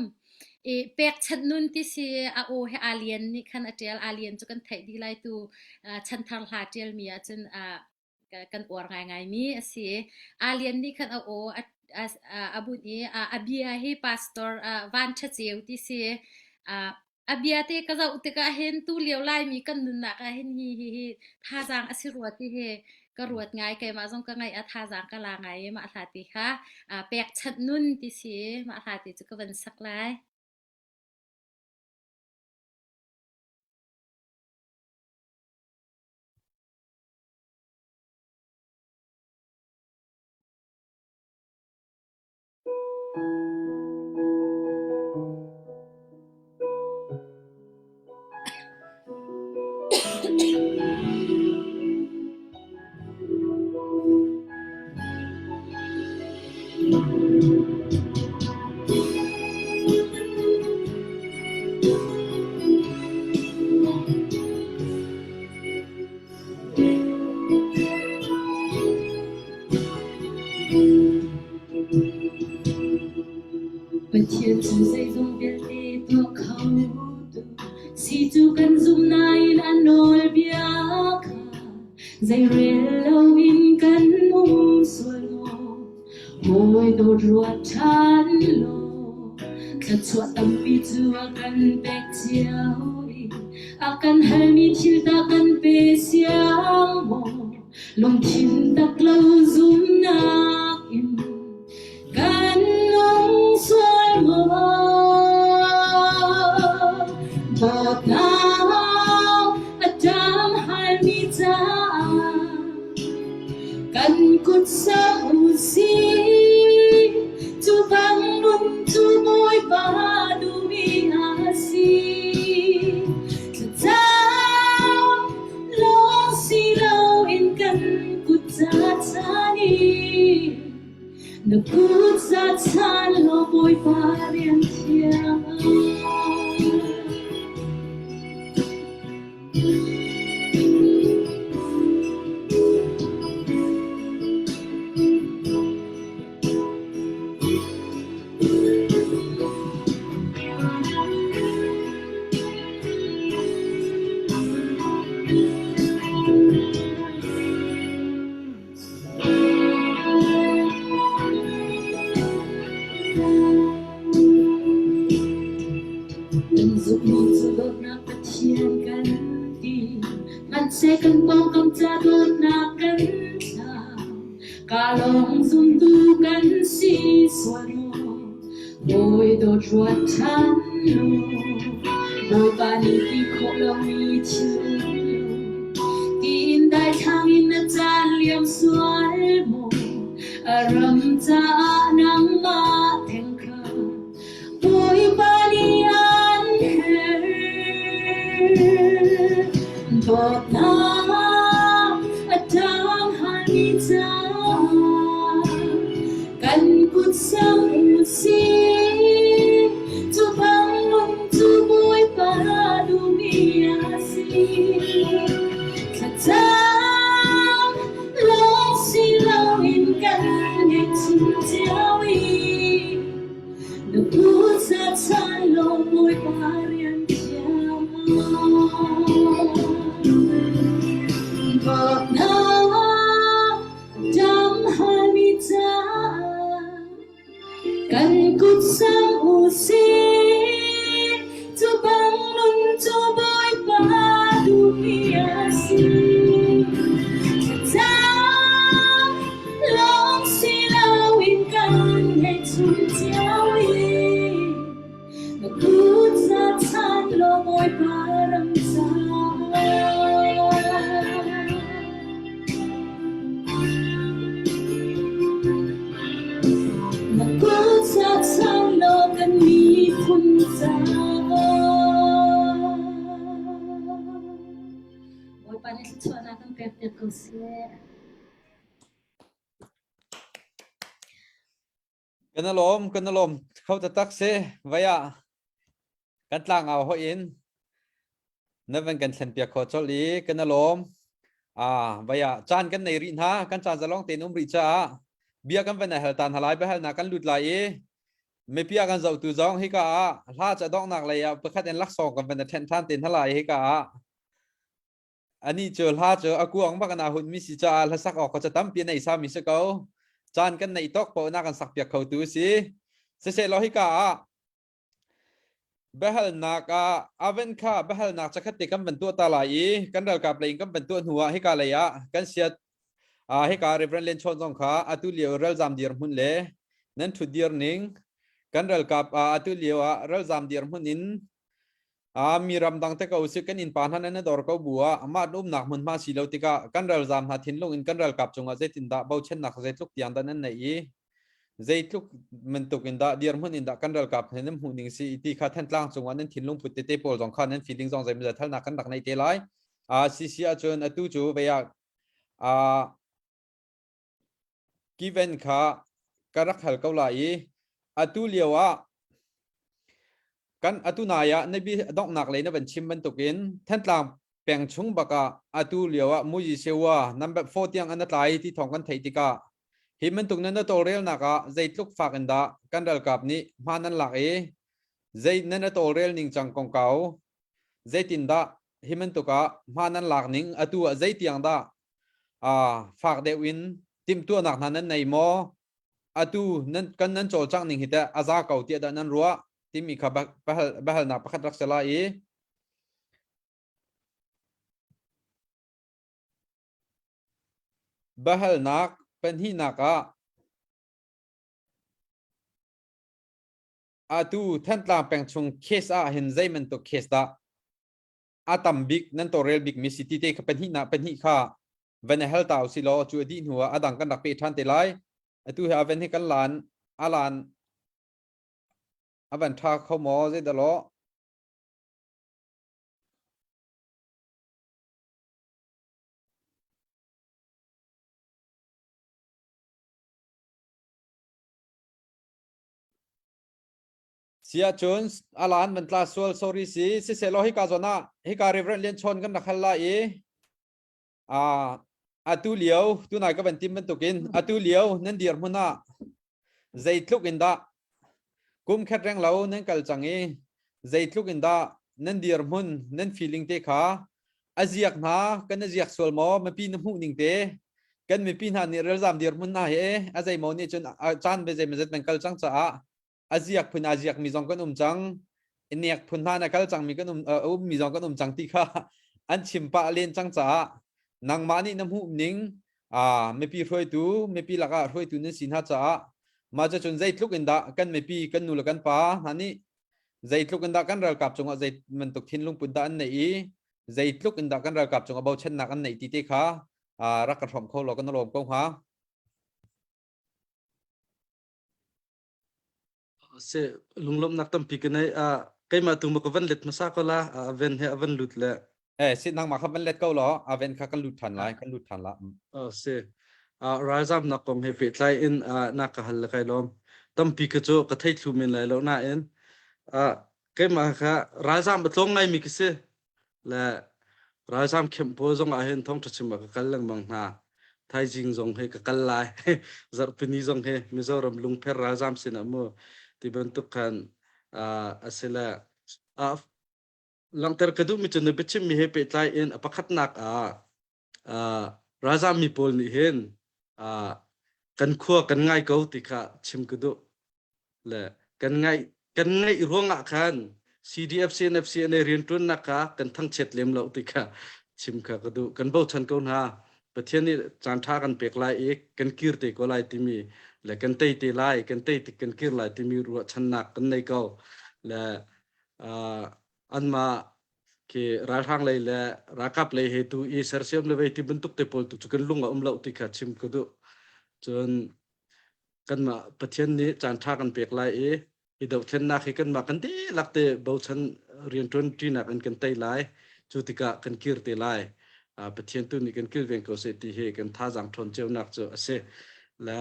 I pekchanh nun ti si a aw he alien nih khan a ṭial alien cu kan theih dih lai tu uh, chanthar hla ṭialmi ahcun uh, kan uar ngaingaimi a si. Alien nih khan a aw a bunh i a bia hi pastor Van Ṭha Ceu ti si. A bia te ka zoh tikah hin tu lio Laimi kan nunnak ah hin hi hi hi thazaang a si rua ti hi ka ruat ngai keimah zong ka ngaih a thazaang ka la ngai i mah hla ti kha pekchanh nun ti si mah hla ti cu ka van sak lai. Pathian cu zeizong vialte tuah khotu si cu kan zumh nain a nawlbia kha zeirel loin kan um sual maw? Hawi dawt ruat ṭhan law thluachuah tampi cu a kan pek cio i a kan halmi thil tah kan pe siang maw? Lungthin tak lo zumnak in kan nung sual maw? Dawtnak a ṭang halmi caah Kan kut samh u sih, cu bang nun cu Bawipa duhmi a si. Thlacam lawng si loin kan kut za chan i na kut za chan law Bawipa rian thiang. Kan zumhmi cu dawtnak Pathian kan ti. Hmanhseh kan pawngkam ca dawtnak kan thlah. Ka lawng zumtu kan si sual maw? Bawi dawt ruat ṭhan law, Bawipa nih ti khawh lomi thil um lo. Daithlang in na caan liam sual maw? A ram caah nangmah theng kha Bawipa nih an herh. Dawtnak a tang halmi caah kan kut sang u sih. Cu bang nun cu Bawipa duhmi a si. Thlacam lawng si loin kan ngeih cio i na kut sa chan law Bawipa rian thiam Dawtnak dam halmi caah Kan kut sam u sih, cu bang nun cu Bawipa duhmi a si. Thlacam lawng si loin kan ngeih chung cio i na kut za chan law Bawipa ram caah. Na kut za chan law kan miphun caah. Bawipa nih thluachuahnak kan pek piak ko seh. Kan i lawm, kan i lawm kho taktak si. Vai ah kan tlangau hoih in na van kan thlen piak kho colh i kan i lawm. Ah, vai ah caan kan nei rih hna, kan caan zalong tein um rih caah bia kan van i hal tan halai biahalnak kan lut lai i mipi a kan zohtu zong hika ah hla ca donghnak lei ah pakhat in laksawng kan van i ṭhen ṭhan te hna lai hika ah. Anih cu hla cu a kuang bak in aa hunmi si caah hlasak awk kha ca tampi a nei sami si ko. Caan kan neih tawk paoh na kan sakpiak khotu a si. Siseh hika ah biahalnak ah aven kha biahalnak cakhat te kan van tuah ta lai i kan ralkap lei in kan van tuah hnu ah hika lei ah kan siat ah hika Reverend Len Chawn zong kha atu lio ralzam dirhmun le nan thut dir ning kan ralkap ah atu lio ah ralzam dirhmun in A mi ramdang te ko si kan innpa hna nan dor ko bu ah amah umnak hmunhma si lo tikah kan ralzaam hna thinlung in kan ralkap cungah zeitindah bochannak zeitluk tiang dah nan neih i zeitluk bantuk in dah dirhmun in dah kan ralkap he nan hmuh ning si ti kha Thantlang cungah nan thinlung put tete pawl zong kha nan feeling zong zeimawzat halnak kan rak neih te lai. A si si ahcun atu cu vei ah a Kiven kha ka rak hal ko lai i atu lio ah kan atu nai ah nabi donghnak lei na van chim bantukin Thantlang peng chung bak ah atu lio ah Muji Sewa number 4 tiang an tlai ti thawng kan theih tikah hi bantuk nan na tawlrelnak ah zeitluk fak in dah kan ralkap nih hma nan lak i zei nan na tawlrel ning cang kongkau zeitindah hi bantuk ah hma nan lak ning atu ah zeitiang dah fak deuh in timhtuahnak hna nan nei maw? Atu nan kan nan cawlcangh ning hi teh a za ko tiah dah nan ruah timi kha biahalnak pakhat rak si lai i biahalnak pahnihnak ah atu Thantlang peng chung case ah hin zei bantuk case dah a tam bik nan tawlrel bik mi si ti te kha pahnih na pahnih kha van i hal ta usih law cu a dih hnu ah a dang kan rak pe ṭhan te lai atu hi a van hi kan lan a lan a van ṭha kho maw zei dah law Siahcun alan van tla sual sorry si siselaw hika zawn ah hika Reverend Lian Chawn kan rak hal lai i atu lio tunai ka van tim bantukin atu lio nan dirhmun ah zeitluk in dah kum khat reng lo nan kal cang i zeitluk in dah nan dirhmun nan feeling te kha a ziak hna kan a ziak sual maw mipi na hmuh ning te kan mipi hna nih ralzam dirhmun hna he a zeimaw nih cun caan ve zeimawzat nan kal cang caah a ziak phun a ziak mi zong kan um cang nek phun hna na kal cang mi kan um um mi zong kan um cang ti kha an chim pah len cang caah nangmah nih na hmuh ning a mipi hruaitu mipi lakah hruaitu nan si hna caah mah cun zeitluk in dah kan mipi kan nu le kan pa hna nih zeitluk in dah kan ralkap cungah zei bantuk thinlung put dah an neih i zeitluk in dah kan ralkap cungah bochannak an neih ti te kha. rak kan hrawm kho law kan lawm ko hnga. Se lunglawmhnak tampi ka nei. Keimah tu ma ka van let hmasa ko la a ven he a van lut le. Eh si nangmah kha van let ko law a ven kha kan lut than lai kan lut than la. Si. Ralzamnak kong he pehtlai in na ka hal le kai lawm. Tampi ka cu ka thei thlu men lai lo nain keimah kha ralzam a tlawng ngaimi ka si. Le ralzam camp pawl zong ah hin thawngṭha chim ah ka kal lengmang hna. Thaizing zong hi ka kal lai. Zarhpini zong hi Mizoram lungpher ralzam sinah mu ti bantuk khan a si le langhter ka duhmi cu na biachimmi he pehtlai in a pakhatnak ah ralzam mi pawl nih hin kan khua kan ngai ko ti kha chim ka duh. Le kan ngaih kan ngaih ruangah khan CDF CNF CNA rianṭuannak kha kan thangchiat lem lo ti kha chim kha ka duh. Kan bochan ko hna. Pathian nih caan ṭha kan pek lai i kan kir te ko lai timi le kan tei te lai, kan tei tik kan kir lai timi ruahchannak kan nei ko. Le anmah khi ralhrang lei le ralkap lei he tu i sersiam le vei ti bantuk te pawl tu cu kan lung a um lo ti kha chim ka duh. Cun kanmah Pathian nih caan ṭha kan pek lai i hi dohthlennak hi kanmah kan dihlak te bochan rianṭuan ṭinak in kan tei lai. Cu tikah kan kir te lai. Pathian tu nih kan kilveng ko seh ti hi kan thazaang ṭhawn cionak cu a si. Le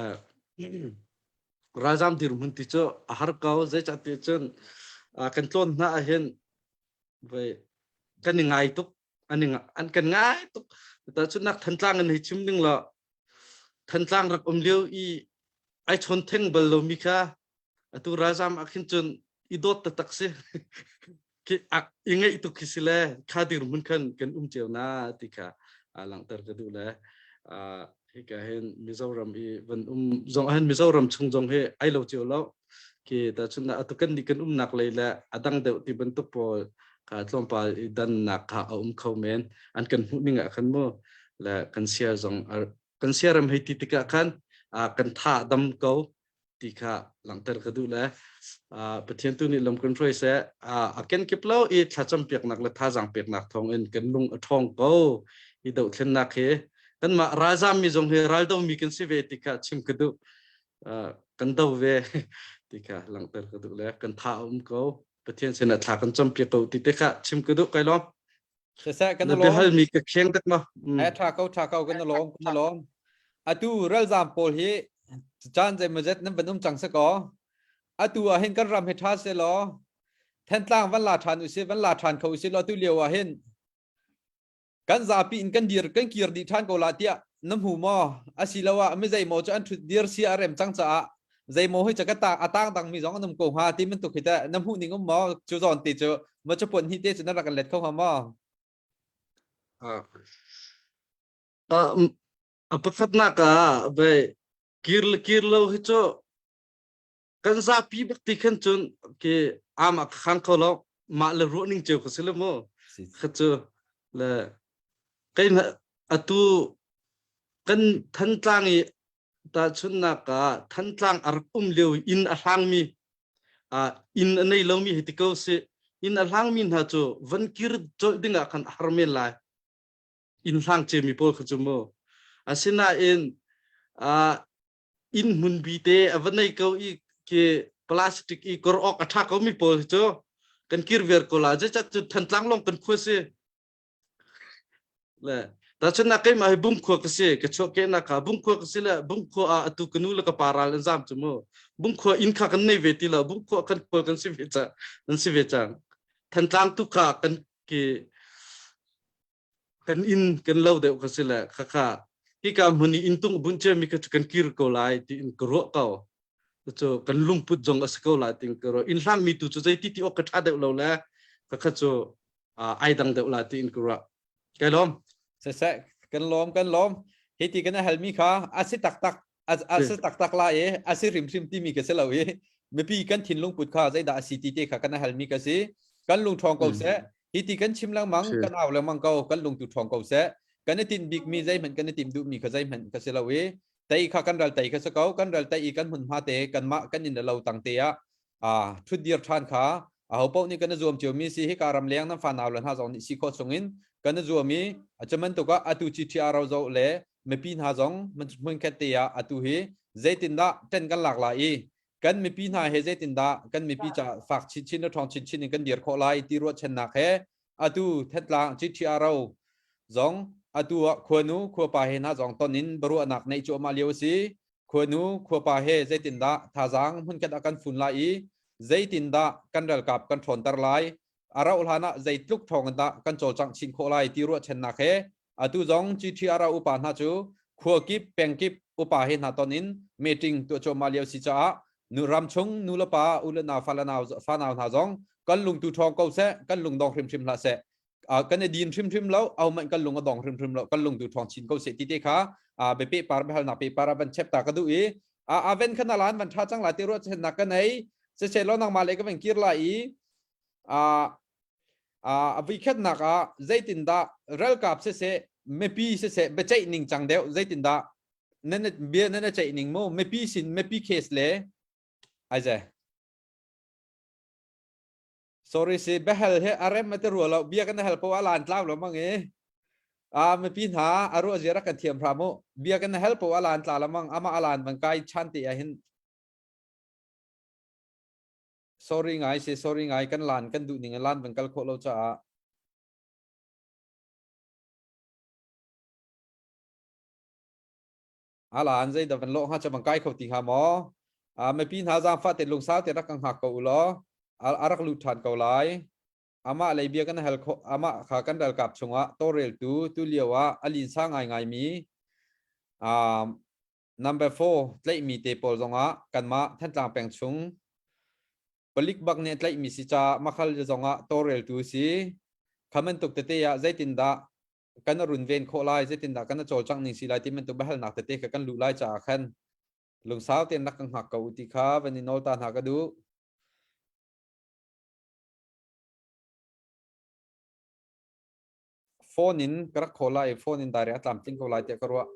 ralzam dirhmun ti cu a har ko zeicahtiah cun kan tlawn hna ahhin voi kan i ngai tuk an an kan ngai tuk tahchunhnak Thantlang in hei chim ding law Thantlang rak um lio i ai chawn theng bal lomi kha atu ralzam ah khin cun i dawt taktak si khi i ngaih tuk khi si le kha dirhmun khan kan um cio na ti kha langhter ka duh le hika hin Mizoram i van um zong ahhin Mizoram chung zong hi ai lo cio lo khi tahchun atu kan nih kan umnak lei le a dang deuh ti bantuk pawl kha tlawmpal i dannak kha a um kho men an kan hmuh ning ah khan mu le kan sia zong kan siaram hei ti tikah khan kan tha dam ko ti kha langhter ka duh le Pathian tu nih lam kan hruai seh a kenkip lo i thlacam piaknak le thazaang peknak thawng in kan lung a ṭhawng ko i dohthlennak hi kanmah ralzam mi zong hi raldo mi kan si ve ti kha chim ka duh kan do ve ti kha langhter ka duh le kan tha a um ko Pathian sinah thla kan cam piak ko ti te kha chim ka duh kai lawm Siseh kan Na lawm. biahalmi ka kheng tak ma. Eh tha ko tha ko kan lawm kan lawm. Atu ralzam pawl hi caan zeimawzet nan van um cang se ko. Atu ah hin kan ram hi tha se law Thentlang van la than usih van la than kho usih law tu lio ah hin kan zapi in kan dir kan kir dih than ko la tiah na hmu maw asiloah mi zeimaw cu an thut dir si a rem cang caah zeimaw hi ca ka a tang dang mi zong an um ko hnga ti bantuk hi teh na hmuh ning um maw cu zawn ti cu ma cu puan hi te cu na rak kan let kho hnga maw A pakhatnak ah bei kir le kir lo hi cu kan zapi bak ti khan cun ke ama ka khang kho lo mah le ruah ning ceu ka si le mu kha cu le kai atu kan Thantlang i Tahchunhnak ah Thantlang a rak um lio i inn a hlangmi uh, inn a nei lomi hei ti ko sih. Inn a hlangmi hna cu van kir colh dingah khan a har men lai. Inn hlang ciami pawl kha cu mu. Asinain uh, inn hmun bi te a va nei ko i khi plastic i kor awk a ṭha komi pawl hi cu kan kir viar ko la. Zeicah cu Thantlang lawng kan khua si. Le tahchunhnak keimah hi Bungkhua ka si ka chuahkehnak kha Bungkhua ka si le Bungkhua ah atu ka nu le ka pa ral an zam cu mu Bungkhua inn kha kan nei ve ti lo Bungkhua kan khual kan si ve ca an si ve cang Thantlang tu kha kan ki kan inn kan lo deuh ka si le kha kha hika hmun i inn tung bun cia mi kha cu kan kir ko lai tiin ka ruah ko cu kan lungput zong a si ko lai tiin ka ruah inn hlang mi tu cu zeiti ti awk ka ṭha deuh lo le kha kha cu ai dang deuh la tiin ka ruah kai lawm siseh kan lawm kan lawm hi ti kan halmi kha a si taktak a si taktak la i a si hrimhrim timi ka si lo i mipi kan thinlung put kha zeidah a si ti te kha kan halmi ka si kan lung ṭhawng ko seh hi ti kan chim lengmang kan au lengmang ko kan lung tu ṭhawng ko seh kan i tinh bikmi zeihmanh kan i tim duhmi kha zeihmanh ka si lo i tei kha kan ral tei kha si ko kan ral tei i kan hmunhma te kanmah kan in lo tang te ah ṭhut dir ṭhan kha aho paoh nih kan i zuam ciomi si hika ramleng nan fanau le hna zong nih si khawh chungin kan i zuam i a cu bantuk ah atu GTR zo le mipi hna zong hmunkhat te ah atu hi zeitindah ṭan kan lak lai i kan mipi hna he zeitindah kan mipi ca fak chinchin le ṭhawng chinchin in kan dir khawh lai ti ruahchannak he atu Thantlang GTRO zong atu ah khuanu khuapa he hna zong ton in biaruahnak neih cuahmah lio a si. Khuanu khuapa he zeitindah thazaang hmunkhat ah kan fun lai i zeitindah kan ralkap kan ṭhawnter lai a rauh hlan ah zeitluk ṭhawng in dah kan cawlcangh chin khawh lai ti ruahchannak he atu zong GTR upa hna cu khua kip peng kip upa he hna ton in meeting tuah cuahmah lio si caah nu ram chung nu le pa u le nau fa le nau fanau hna zong kan lung tu ṭhawng ko seh kan lung dong hrimhrim hlah seh kan i din hrimhrim lo au manh kan lung a dong hrimhrim lo kan lung tu ṭhawng chin ko seh ti te kha biape par biahalnak pe par van chep ta ka duh i a ven khan alan van ṭha cang lai ti ruah chen nak ka nei siseh lo nangmah le ka van kir lai i a vikhatnak ah zeitindah ralkap siseh mipi siseh biaceih ning cang deuh zeitindah nan bia nan ceih ning mu mipi sin mipi case le ai ze sorry si behel he arem ate rua lo bia kan hal po alan tlau lo mang e a mipi hna aru zia rak kan thiam hra mu bia kan hal po alan tla lamang ama alan bang kai chan te ah hin Sorry ngai si, sorry ngai kan lan kan duh ning in lan van kal khawh lo caah. A lan zei dah van lawh hnga cha bang kai kho ti hnga maw? A mipi hna zaangfah te lungsau te rak kan hngak ko u law a rak lut ṭhan ko lai. Amah lei bia kan hal khawh amah kha kan ralkap chungah tawlreltu tu lio ah a linsa ngaingai mi um, Number 4 tlaihmi te pawl zongah kanmah Thantlang peng chung palik bak nih tlaihmi si caah makhal zongah tawlreltu si. Kha bantuk tete ah zeitindah kan runven khawh lai, zeitindah kan cawlcangh ning si lai ti bantuk biahalnak tete kha kan luh lai caah khan lungsau tein rak kan hngak ko u ti kha van i nawl ta hna ka duh. Phone in ka rak call lai i phone in direct a tlamtling ko lai tiah ka ruah.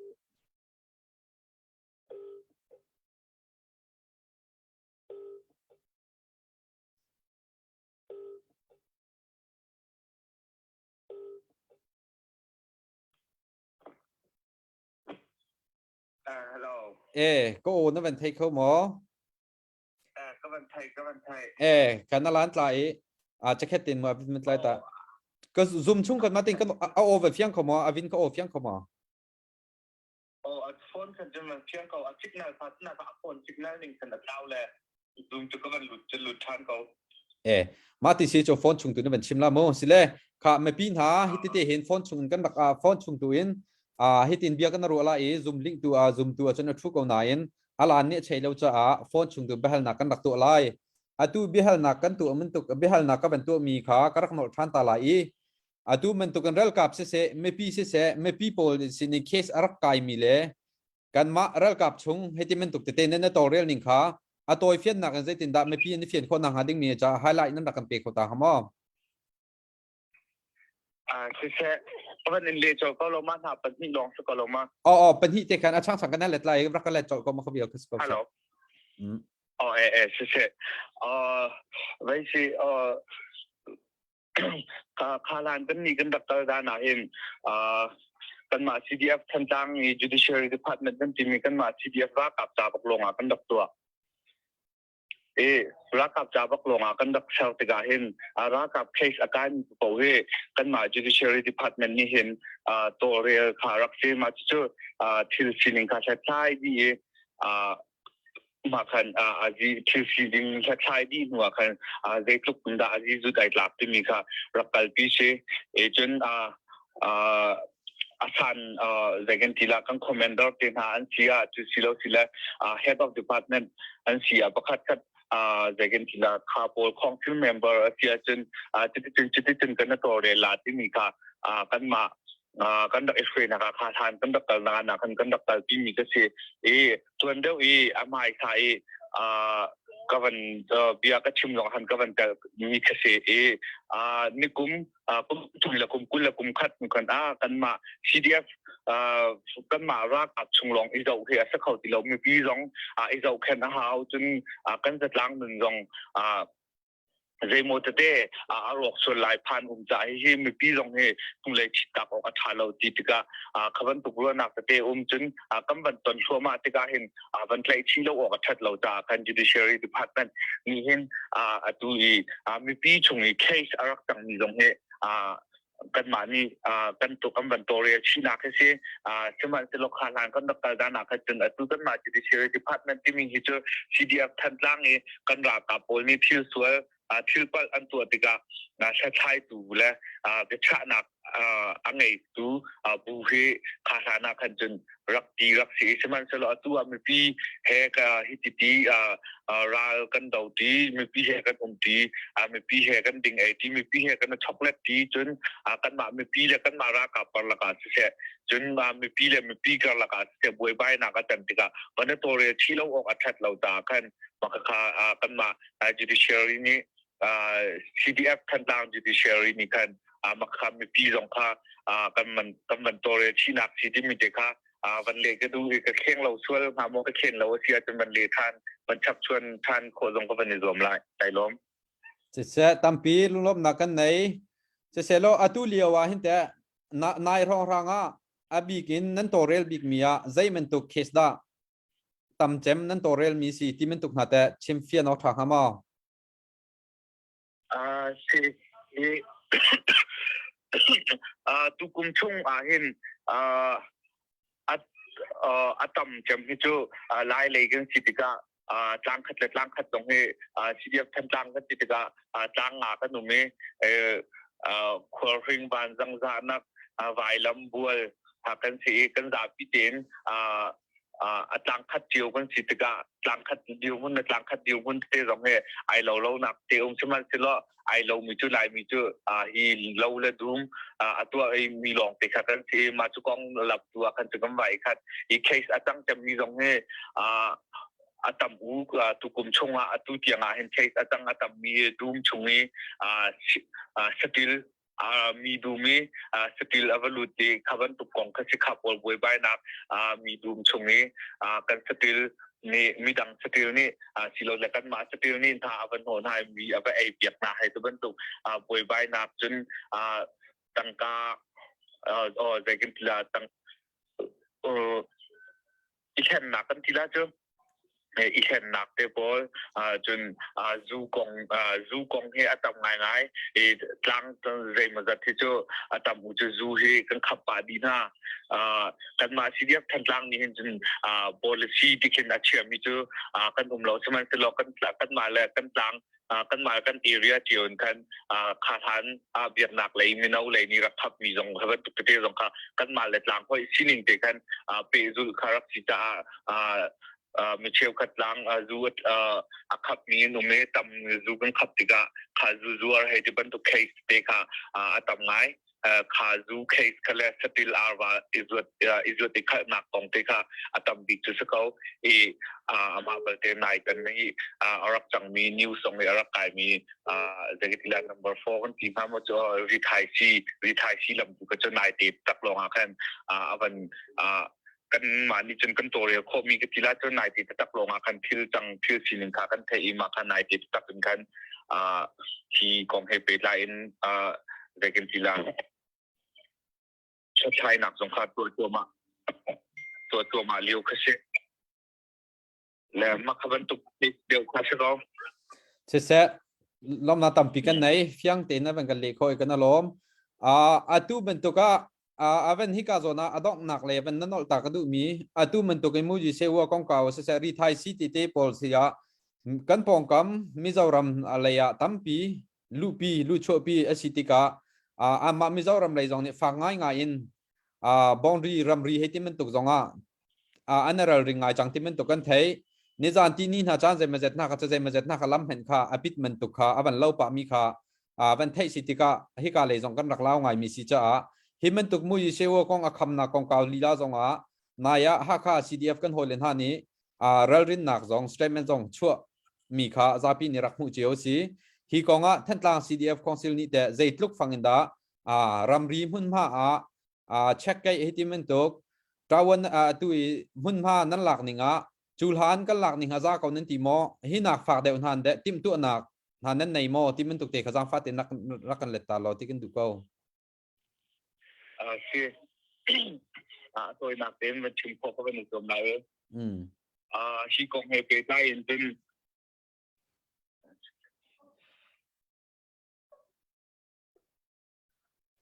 Hello. Eh, ka aw na van thei kho maw? Eh, ka van thei, ka van thei. Eh, kan alan tla i a chakhet tin ma mit lai ta. Ka zoom chung kan ma tin kan a aw va fiang kho maw? A vin ka aw fiang kho maw? Oh, a phone khan cun fiang ko. A signal kha na ka phone signal ning khan a tlau le zoom cu ka van lut cu lut than ko. Eh, mah ti si cu phone chung tu na van chim la mu. Sile kha mipi hna hi tete hin phone chung in kan rak phone chung tu in hitin bia kan ruah la i zoom link tu a zoom tu ahcun a thu ko nain alan nih a chei lo caah phone chung tu biahalnak kan rak tuah lai. Atu biahalnak kan tuah bantuk biahalnak ka van tuah mi kha ka rak nolh than ta lai i atu bantuk in ralkap siseh mipi siseh mipi pawl sin i case a rak kaimi le kanmah ralkap chung hiti bantuk tete nan na tawlrel ning kha a tawi fiannak in zeitindah mipi an i fian khawh nakhnga dingmi caah highlight nan rak kan pe kho ta hnga maw? Siseh van in le cawk ko lo ma hna pahnih lawng si ko lo ma. Oh oh pahnih te khan a chang chang kan let lai rak ka let cawk ko ma khabial khas ko. Hello. Oh eh eh siseh. Uh vai si uh Khalan kan nih kan rak kal dan ah hin kanmah CDF Thantlang i Judiciary Department kan timi kanmah CDF ralkap ca bak lawng ah kan rak tuah. I ralkap ca bak lawng ah kan rak ser tikah hin ralkap case a kaimi paoh hi kanmah Judiciary Department nih hin tawlrel kha rak si. Mah cucu thil sining kha hlathlai dih i mah khan thil sining hlathlai dih hnu ah khan zeitluk in dah a zizut ai tlak timi kha rak kalpi si. E cun a san zei kan ti la kan commander te hna an si ah cu si lo si le head of department an si ah pakhat khat zei kan ti la kha pawl council member a si ahcun cuticun cuticun kan tawlrel la timi kha kanmah kan rak i hruainak ah kha hlan kan rak kalnak ah khan kan rak kalpi mi ka si i tuan deuh i a hmaisa i ka van bia ka chim zong han ka van tel mi ka si i nikum kum thum le kum 20 le kum khat kan a kanmah CDF kanmah ralkap chung lawng i zoh hi a si kho ti lo mipi zong i zohkhenh a hau cun kan zatlang nun zong. Zeimaw tete a rawk sual lai phan um ca hi mipi zong hi hnulei chit tak awk a ṭha lo ti tikah kha bantuk ruahnak tete um cun kan van ton thluahmah tikah hin van tlaih chih lo awk a ṭhat lo caah khan judiciary department nih hin atu i mipi chung i case a rak cangmi zong hi kanmah nih kan tuk kan van tawlrel chihnak hi si. Sihmanhsehlaw kha hlan kan rak kal dan ah khan cun atu kanmah judiciary department timi hi cu CDF Thantlang i kan ralkap pawl nih thil sual thil palh an tuah tikah hlathlaitu le biachahnak a ngeitu bu hi kha hlan ah khan cun rak ti rak si. Sihmanhsehlaw atu ah mipi he ka hi ti ral kan do ti, mipi he kan um ti, mipi he kan ding ei ti, mipi he kan chocolate ti, cun kanmah mipi le kanmah ralkap karlak ah siseh, cun mipi le mipi karlak ah siseh buaibainak a can tikah mandatory thi lo awk a that lo caah khan makha kanmah judiciary nih CDF Thantlang judiciary nih khan makha mipi zong kha kan man kan man tawlrel chinak si timi te kha van le ka duh i ka kheng lo sual hnga maw ka khen lo a si ahcun van le than van chap chuan than khawh zong ka van i zuam lai tai lawm. Siseh tampi lunglawmhnak kan nei. Siseh law atu lio ah hin teh nai hrawng hrang ah a bik in nan tawlrel bik mi ah zei bantuk case dah tam cem nan tawlrel mi si ti bantuk hna teh chim fian awk ṭha hnga maw? Si i tukum chung ah hin a tam cem hi cu lai lei kan si tikah tlangkhat le tlangkhat zong hi CDF Thantlang kan si tikah tlang nga kan um i khualhring vanzang zahnak vailam bual kan si i kan zapi tein a tlangkhat cio kan si tikah tlangkhat dirhmun le tlangkhat dirhmun te zong hi ai lo lo nak te um sihmanhsehlaw ai lo mi cu laimi cu hi lo le dum a tuah i mi lawng te kha kan si ma cu kong lap tu ah khan cu kan vai khat i case a cang cem mi zong hi a tam u tukum chungah atu tiang ah hin case a cang a tam mi dum chung i satil mi dum i satil a va lut i kha bantuk kong kha si kha pawl buaibainak mi dum chung i kan satil nih midang satil nih silole kanmah satil nih hna a va hnawh hna i mi a va ei piak hna hei ti bantuk buaibainak cun tangka zei kan ti la tang i hlennak kan ti la cu i hlennak te pawl cun zu kong zu kong hi a tam ngaingai i tlang zeimawzat hi cu a tam u cu zu hi kan khap pah dih hna kanmah CDF Thantlang nih hin cun policy ti khin a chiami cu kan um lo sihmanhsehlaw kan kanmah le kan tlang kanmah kan area cio in khan kha hlan biaknak lei mino lei nih rak thapmi zong kha bantuk tete zong kha kanmah le tlang hoi sining te khan pehzulh kha rak si caah mi cheukhat tlang zu a khapmi an um i tam zu kan khap tikah kha zu zuar hei ti bantuk case te kha a tam ngai. Kha zu case kha le satil arva i zuat i zuat i khalhnak kong te kha a tam bik cu si ko i amah balte nai kan hi a rak cangmi news zong i a rak kaimi zeikatila number 4 kan ti hnga maw cu rithai si rithai si lam tu kha cu nai te tak lawng ah khan a van kan mah nih cun kan tawlrel khawhmi ka ti la cu nai te taktak lawng ah khan thil cang thil sining kha kan theih i mah kha nai te taktak in khan hi kong he pehtlai in zei kan ti la hlathlainak zong kha tuah cuahmah tuah cuahmah lio kha si. Le mah kha bantuk deuh kha si ko. Siseh, lawmnak tampi kan nei. Fiang tein na van kan leh khawh i kan alawm. Atu bantuk ah avan hika zawn ah a donghnak le van na nolh ta ka duhmi atu bantuk in muji sewa kongkau siseh rithai si ti te pawl si ah kan pawngkam Mizoram lei ah tampi luhpi luhchuahpi a si tikah amah Mizoram lei zong nih fak ngaingai in boundary ramri hei ti bantuk zong ah an ralring ngai cang ti bantuk kan theih. Nizan ti ni hna caan zeimazet hna kha cu zeimazet hna kha lam hmenh kha a pit bantuk kha a van lo pah mi kha van theih si tikah hika lei zong kan rak lau ngai mi si caah hi bantuk mui sewo kong a khamnak kongkau lila zong ah nai ah Hakha CDF kan hawile hna nih ralrinnak zong statement zong chuah mi kha zapi nih rak hmuh cio si. Hi kong ah Thantlang CDF Council nih teh zeitluk fang in dah ramri hmunhma ah check kai hi ti bantuk ṭawan atu i hmunhma nan lak ning ah cu hlan kan lak ning a za ko nan ti maw hi nak fak deuh hnan deh timhtuahnak? hna nan nei maw ti bantuk te kha zaangfah tein rak rak kan let ta law ti kan duh ko. Si. A tawinak tein van chim khawh ka van i zuam lai. Hi kong he pehtlai in cun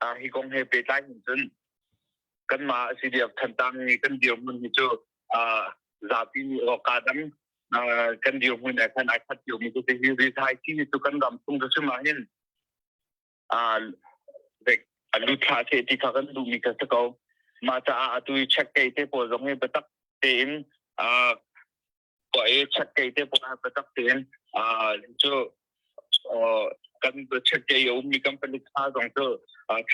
Hi kong he pehtlai hin cun kanmah CDF Thantlang i kan dirhmun hi cu zapi nih awka dang kan dirhmun he khan ai khat ciomi cu hi rizai thi hi cu kan ram chung hrim ah hin a lut hlah seh ti kha kan duhmi kha si ko. Mah caah atu i check kei te pawl zong hi biatak tein tuah i check-kei te pawl biatak tein cu kan check-kei a ummi company tha zong cu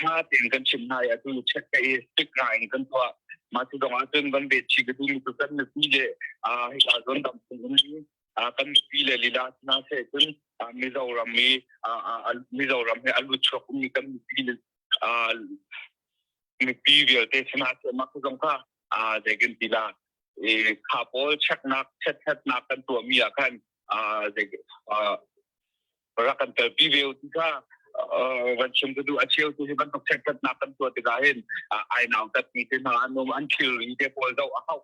tha tein kan chim hna i atu check-kei strict ngai in kan tuah. Mah cu zong ahcun van ve chi ka duhmi cu kan mipi le hika zawn dam chung ummi kan mipi le lila hna seh cun Mizoram i Mizoram he a lut chuak ummi kan mipi le mipi vialte sinah mah cu zong kha zeikan ti la kha pawl checknak chethatnak kan tuahmi ah khan rak kan telpi ve ti kha van chim ka duh. A cheu tu hi bantuk checkhatnak kan tuah tikah hin ai nau tat mi te hna an um, an thilri te pawl zoh a hauh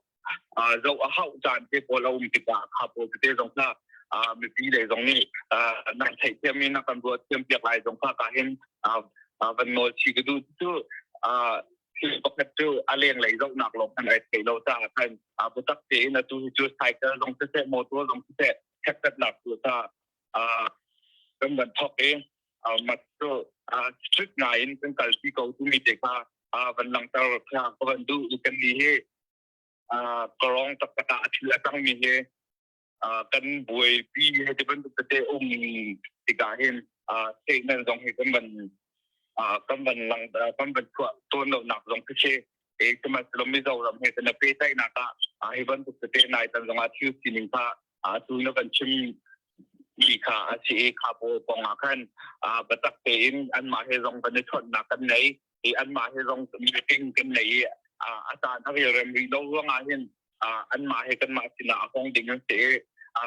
zoh a hauh caan te pawl a um tikah kha pawl tete zong kha mipi lei zong nih nan theihthiam in na kan ruah thiam piak lai zong kha ka hin van nawl chi ka duh. Cu thil pakhat cu a lenglei zohnak lawng khan ai thei lo caah khan biatak tein atu hi cu cycle zong siseh, motor zong siseh checkatnak tu ca kan van thok i mat cu strict ngai in kan kalpi ko timi te kha van langhter kha ka van duh i kan ni hi karong taktak ah a thil a cangmi hi kan buaipi he ti bantuk tete um tikah hin statement zong hi kan van kan van lang kan van chuah tawn lo nak zong khi si e sihmanhsehlaw Mizoram he kan pehtlaihnak ah hi bantuk tete nai tan zong ah thil sining kha tu na kan chim mi kha a si i kha pawl kong ah khan biatak tein anmah he zong kan i chawnhnak kan nei i anmah he zong meeting kan nei i a caan a relrem rih lo ruangah hin anmah he kanmah sinah a hong ding an si i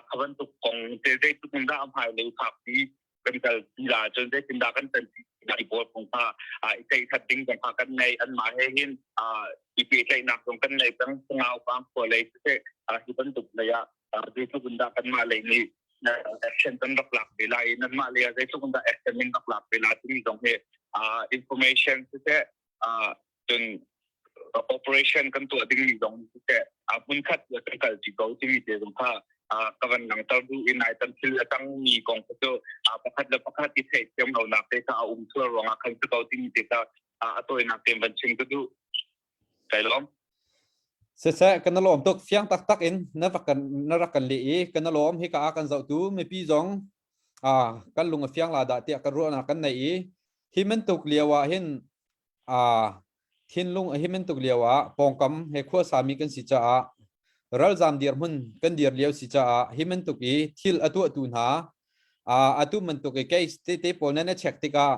kha bantuk kong te zeitluk in dah a hmailei phakpi kan kal ti la cun zeitindah kan tan ti pawl kong kha i ceihkhat ding zong kha kan nei. Anmah he hin i pehtlaihnak zong kan nei peng. Sangau pang khua lei siseh, hi bantuk lei ah zeitluk in dah kanmah lei nih action kan rak lak ve lai, nanmah lei ah zeitluk in dah action in rak lak ve la timi zong hi information siseh, cun operation kan tuah dingmi zong siseh, hmun khat kan kal ti ko timi te zong kha ka van langhter duh in ai tan thil a cangmi kong cu pakhat le pakhat i theihthiam lonak te kha a um sual ruangah khan si ko timi te kha a tawinak tein van chim ka duh. Kai lawm. Siseh, kan lawm tuk. Fiang taktak in na rak kan na rak kan leh i kan lawm. Hika ah kan zohtu mipi zong kan lung a fiang la dah tiah kan ruahnak kan nei i hi bantuk lio ah hin thinlung a him tuk lio ah pawngkam he khuasami kan si caah, ralzam dirhmun kan dir lio si caah, hi bantuk i thil a tuahtu hna atu bantuk i case tete pawl nan i check tikah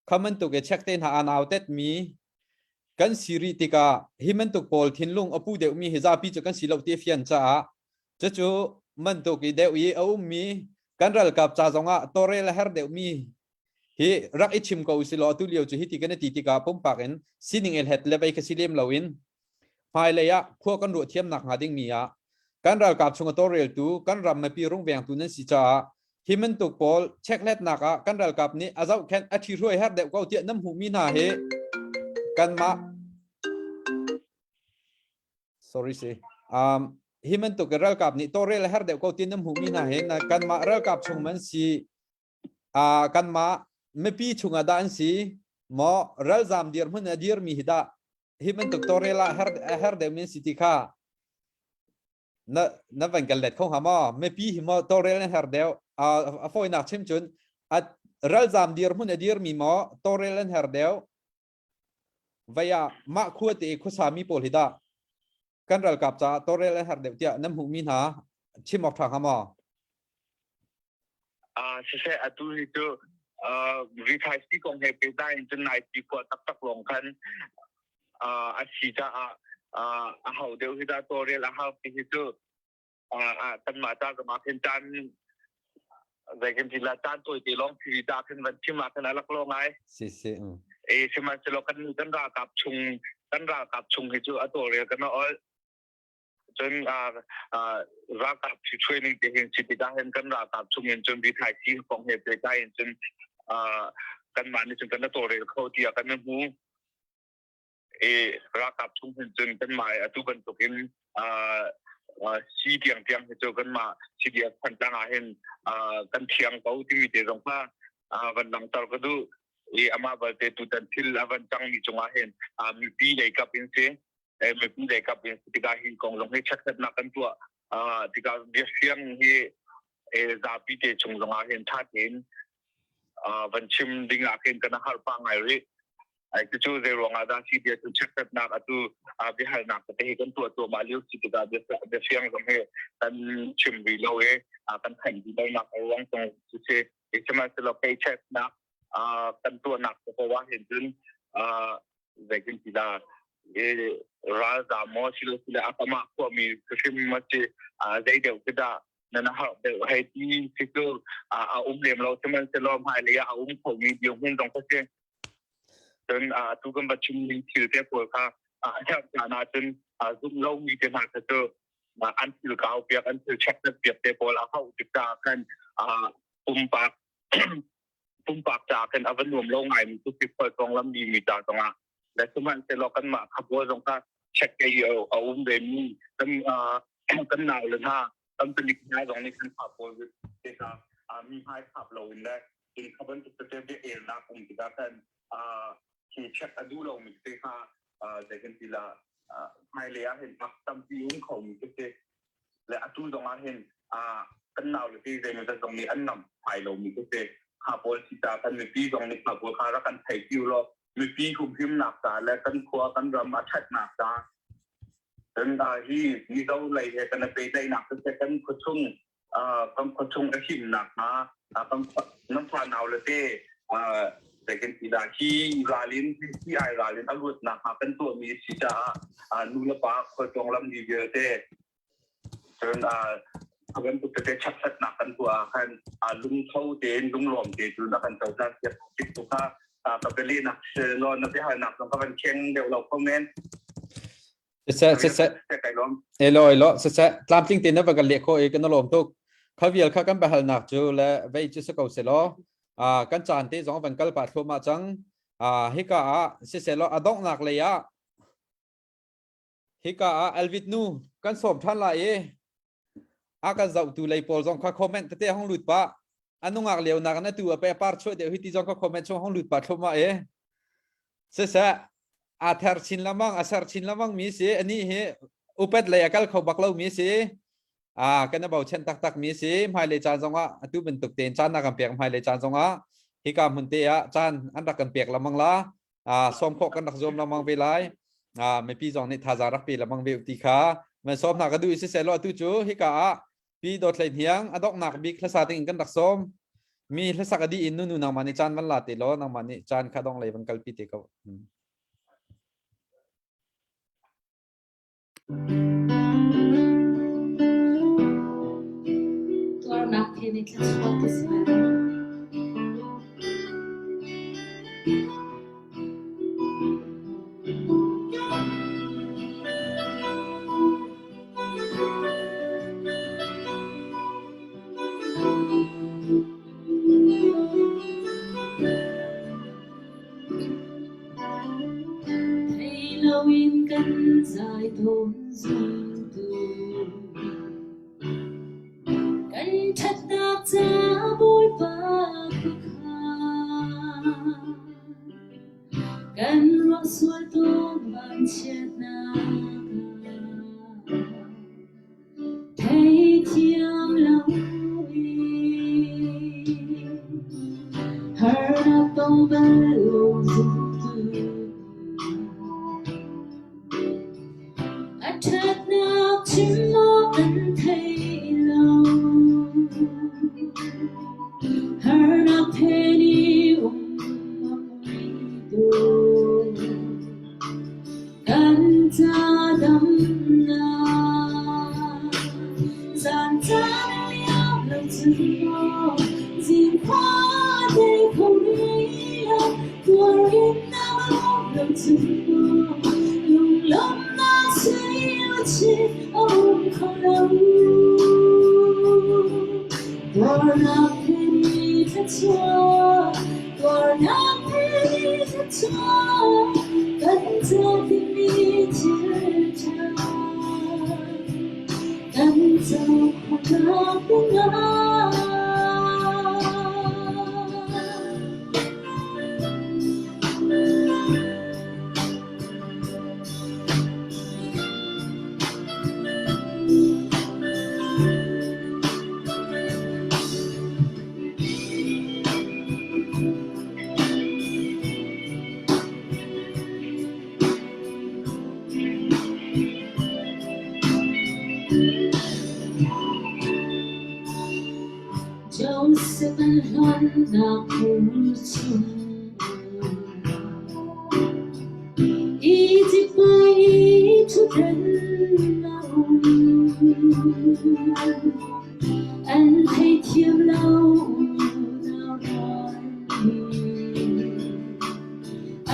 kha bantuk i check te hna an autet mi kan si rih tikah hi bantuk pawl thinlung a pu deuhmi hi zapi cu kan si lo ti fian caah cucu bantuk i deuh i a ummi kan ralkap ca zongah tawrel a her deuhmi hi rak i chim ko si law atu lio cu hi ti kan i ti tikah pumpak in sining el het le vei kha si lem loin hmailei ah khua kan ruah thiamnak hnga dingmi ah kan ralkap chung a tawlreltu, kan ram mipi rungvengtu nan si caah hi bantuk pawl chekhlatnak ah kan ralkap nih a zohkhenh a ṭhihruai her deuh ko tiah nan hmuhmi hna hi kanmah sorry si hi bantuk ralkap nih tawlrel a her deuh ko ti nan hmuhmi hna hi kanmah ralkap chung man si kanmah mipi chungah dah an si maw, ralzam dirhmun a dirmi hi dah hi bantuk tawlrel ah a her deuhmi an si ti kha na na van kan let kho hnga maw? Mipi hi maw tawlrel an her deuh? A fawinak chim cun a ralzam dirhmun a dirmi maw tawlrel an her deuh, vei ah mah khua te khuasami pawl hi dah kan ralkap caah tawlrel an her deuh tiah nan hmuhmi hna chim awk ṭha hnga maw? Siseh, atu hi cu rithaisi kong he pehtlai in cun nai ti khua taktak lawng khan a si caah a hau deuh hi dah tawlrel a hau ti hi cu kanmah ca zong ah khin caan. Zei kan ti la caan tawi te lawng thiri ta khin van chim ah khan a lak lo ngai. Si si. E sihmanhsehlaw kan kan ralkap chung kan ralkap chung hi cu a tawlrel kan ol. Cun ralkap training te hin si tikah hin kan ralkap chung in cun rithai si kong he pehtlai in cun kanmah nih cun kan tawlrel kho tiah kan hmu. I ralkap chung hin cun kanmah atu bantuk in si tiang tiang hi cu kanmah CDF Thantlang ah hin kan thiang ko timi te zong kha van langhter ka duh. I amah balte tutan thil a van cangmi cungah hin mipi lei kap in si mipi lei kap in tikah hi kong zong hi checkhatnak kan tuah tikah biafiang hi zapi te chung zong ah hin ṭha tein van chim ding ah khin kan har pa ngai rih. Ai cu zei ruang ah dah si bia cu checkhatnak atu biahalnak te hi kan tuah tuah lio si tikah biafiang zong hi kan chim rih lo i kan thanh rih lo nak a ruang zong cu si. Sihmanhsehlaw pei checknak kan tuahnak ko ah hin cun zeitin ti dah ralzam maw silo sile a pamah khuami hrim ma si zei deuh khi dah nan har deuh hei ti si cu a um lem lo sihmanhsehlaw hmailei ah a um khomi dirhmun zong kha si cun tu kan va chim ning thil te pawl kha a herh caan ahcun zumh lomi te hna kha cu an thil kau piak an thil check piak te pawl a hauh tik caah khan pumpak pumpak ca khin a va nuam lo ngai mi cu khual tawng lam mi mi ca zongah le sihmanhsehlaw kanmah khabual zong kha check ke i a um ve mi kan kan nau le hna kan palik hna zong nih khan kha pawl te kha mi hmai khap lo in le in kha bantuk tete bia elnak um tikah khan khi check a duh lo mi te kha zei kan ti la hmailei ah hin tampi um kho mi te le atu zong ah hin kan nau le te zeimaw zong nih an ngamh phai lomi cu si. Kha pawl si ta kan mipi zong nih kha pawl kha rak kan thei tiu law mipi humhimnak ca le kan khua kan ram a ṭhatnak ca cun hi Mizo lei he kan i pehtlaihnak siseh kan khuachung kan khuachung a himnak hnga kan nan fa nau le te zeikan ti dah hi ralin hi ai ralin a luatnak hnga kan tuahmi si caah nu le pa khualtlawng lam mi vialte Cun a bantuk tete chapsatnak kan tuah ah khan lungtho tein lunglawm te cu na kan cohlan piak tik tu kha ka bialehnak law na biahalnak zong ka van kheng deuh lo kho men. Siseh, siseh. Elo, elo, siseh. Tlamtling tein na va kan leh khawh i kan lawm tuk. Kha vial kha kan biahalnak cu le vei cu si ko se law kan caan te zong van kal pah thluahmah cang. Hika ah siseh law a donghnak lei ah Hika ah Elvit nu kan sawm ṭhan lai i a kan zohtu lei pawl zong kha comment tete hong lut pah. A nungak lio nak in atu a pe par chuah deuh hi ti zong kha comment chung hong lut pah thluahmah i siseh aa ther chin lengmang a ser chin lengmang mi si ani hi upet lei a kal kho bak lo mi si a kan i bochan taktak mi si hmailei caan zongah atu bantuk tein caan na kan pek hmailei caan zongah hika hmun te ah caan an rak kan pek lengmang la sawm khawh kan rak zuam lengmang ve lai mipi zong nih thazaang rak pe lengmang ve ti kha man sawm hna ka duh si seh law atu cu hika ah pi dawthlei hniang a donghnak bik hlasa ding in kan rak sawm mi hlasak a dih in nunu nangmah nih caan van la te law nangmah nih caan kha dong lei van kalpi te ko. Tuarnak he nih thluachuah ti si lai. Thei loin kan zai tawn zumtu kan ṭhatnak ca Bawipa khuakhan kan ruah sual tawn vanchiatnak ah. Theithiam loin harnak tong bal lo zumtu a ṭhatnak chim awk kan thei lo. Harnak phen i um a poi tuk. Kan ca damnak zan caan a liam lo cun maw. khua dei kho rih lo tuar in na um lo cu lunglawmhnak sui a um kho lo. Tuarnak he ni thluachuah, tuarnak he ni thluachuah, kan ca timi thil ṭha. Kan co khawhnak dingah. Joseph an hlonhnak khur chung Egypt hmai i ṭhutdan a um. An theithiam lo unau rual nih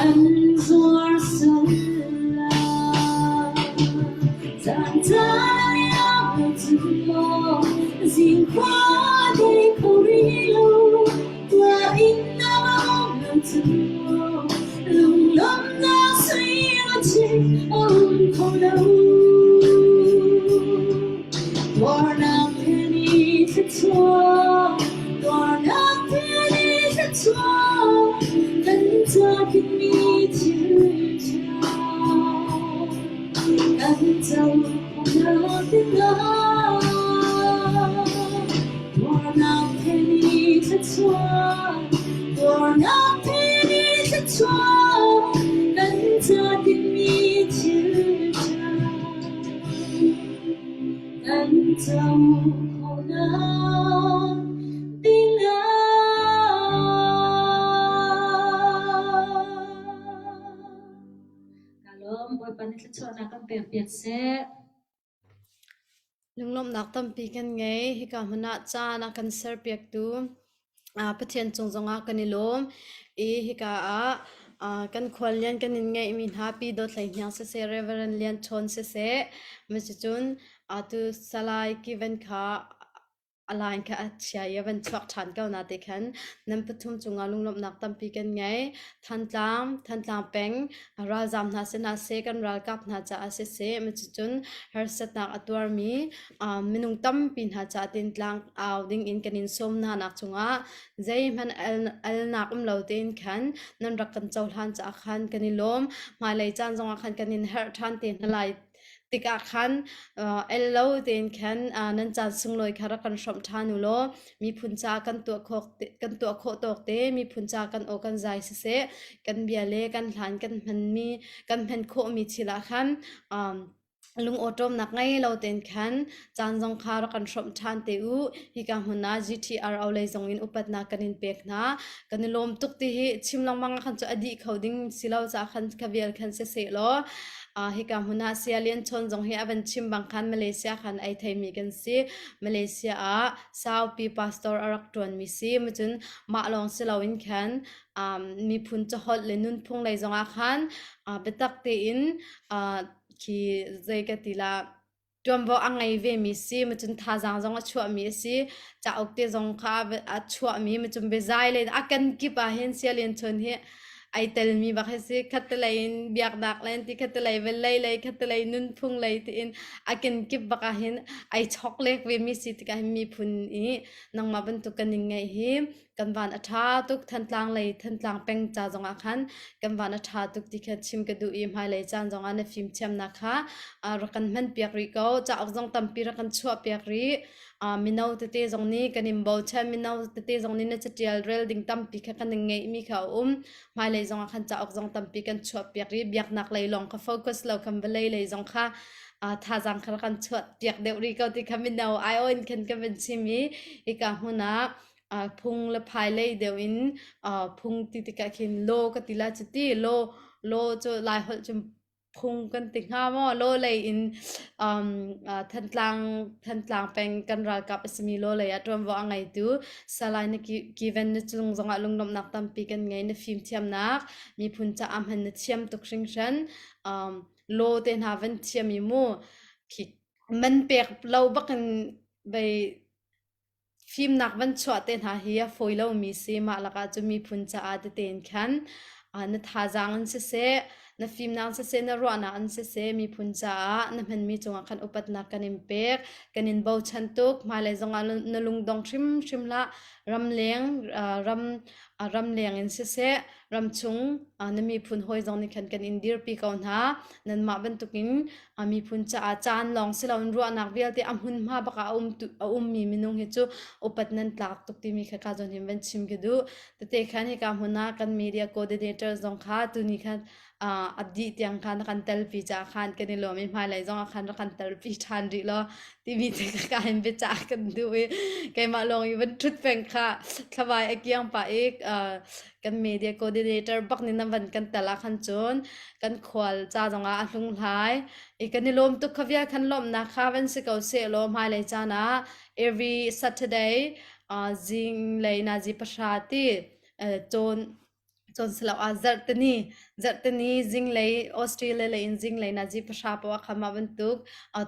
an zuar sal lai. Caan caan liam cu maw zingkhua dei kho rih lo tuah in na um lo cu maw lunglawmhnak sui lacik a um kho lo. Tuarnak he ni thluachuah, tuarnak he ni thluachuah, kan ca timi thil ṭha. Kan co khawhnak dingah tuarnak he ni thluachuah, tuarnak he ni thluachuah, kan ca timi thil ṭha. Kan co khawhnak dingah. Ka lawm Bawipa nih thluachuahnak kan pek piak seh. Lunglawmhnak tampi kan ngei. Hika hmun ah caan a kan serpiaktu Pathian cung zongah kan i lawm. I hika ah kan khuallian kan in ngeihmi hna Pi Dawt Hlei Hniang siseh, Reverend Lian Chawn siseh, cucun atu Salai Kiven kha a line kha a chia i a van chuak ṭhan ko na ti khan nan pathum cungah lunglawmhnak tampi kan ngei. Thantlang, Thantlang peng ralzaam hna sinah seh, kan ralkap hna caah siseh, cucun harsatnak a tuarmi minung tampi hna caah tintlang au dingin kan in sawm hna nak cungah zeihmanh alnak um lo tein khan nan rak kan cohlan caah khan kan i lawm. Hmailei caan zongah khan kan in herh ṭhan te hna lai tikah khan el lo tein khan nan caan sunglawi kha rak kan hrawmh ṭhan u law miphun ca kan tuah khawh kan tuah khawh tawk te miphun ca kan aw kan zai siseh kan bia le kan hlan kan hmanmi kan hman khawhmi thil ah khan lungawṭawmnak ngei lo tein khan caan zong kha rak kan hrawmh ṭhan te u. Hika hmun ah GTRO lei zong in upatnak kan in pek hna. Kan i lawm tuk ti hi chim lengmang ah khan cu a dih kho ding si lo caah khan ka vial khan si seh law hika hmun ah Saya Lian Chawn zong hi a van chim bang khan Malaysia khan ai theimi kan si. Malaysia ah saupi pastor a rak ṭuanmi si. Cun mah lawng si loin khan miphun caholh le nunphung lei zongah khan biatak tein khi zei ka ti la ṭuanvo a ngei vemi si macun thazaang zong a chuahmi a si cauk te zong kha a chuahmi macun biazai le a kan kip ah hin Sialian Chawn hi ai telmi bak hi si khattelei in biaknak lei ti khattelei vawlei lei khattelei nunphung lei tiin a ken kip bak ah hin ai chok lek vemi si tikah hin miphun i nangmah bantuk kan in ngeih hi kan van a ṭha tuk Thantlang lei Thantlang peng ca zongah khan kan van a ṭha tuk ti kha chim ka duh i hmailei caan zongah na fimthiamnak kha rak kan hmanpiak rih ko cauk zong tampi rak kan chuahpiak rih mino tete zong nih kan in bochan mino tete zong nih na catial rel ding tampi kha kan in ngeihmi kha a um hmailei zongah khan cauk zong tampi kan chuahpiak rih biaknak lei lawng kha focus lo kan vawlei lei zong kha thazaang kha kan chuahpiak deuh rih ko ti kha mino ai in khan kan van chim i hika hmun ah phung le phai lei deuh in phung ti tikah khin law ka ti la cuti law law cu Lai holh cu phung kan ti hnga maw law lei in um, uh, Thantlang Thantlang peng kan ralkap a simi law lei ah ṭuanvo a ngeitu Salai na Kiven na cung zongah lunglawmhnak tampi kan ngei na fimthiamnak miphun caah hman na thiam tuk hringhran um, law te hna van thiam i mu khi man pek lo bakin vei Fimnak van chuah te hna hi a fawi lomi si. Mah lakah cun miphun caah tete in khan na thazaang in siseh, na fimnak in siseh, na ruahnak in siseh, miphun caah na hmanmi cungah khan upatnak kan in pek, kan in bochan tuk. Hmailei zongah na lungdong hrimhrim hlah. Ramleng, ram, ramleng in siseh, ramchung na miphun hawi zong nih khan kan in dirpi ko hna. Nanmah bantukin miphun caah caan lawng si loin ruahnak vialte a hmunhma bak ah a um a ummi minung hi cu upat nan tlak tuk timi kha ka zawn hin van chim ka duh. Tete khan hika hmun ah kan media coordinator zong kha tuni khan a dih tiang khan na kan telpi caah khan kan i lawm i hmailei zong ah khan rak kan telpi ṭhan rih law timi te kha ka hin biacah kan duh i keimah lawng i van ṭhut peng kha thlavai a kiang pah i kan media coordinator bak nih nan van kan tel ah khan cun kan khual ca zongah a hlunghlai i kan i lawm tuk kha vial khan lawmhnak kha van si ko seh law hmailei caan ah every Saturday uh, zinglei nazi pahra ti uh, cawn cawn silo ah zarhteni zarhteni zinglei Australia lei in zinglei nazi pahra poah kha mah bantuk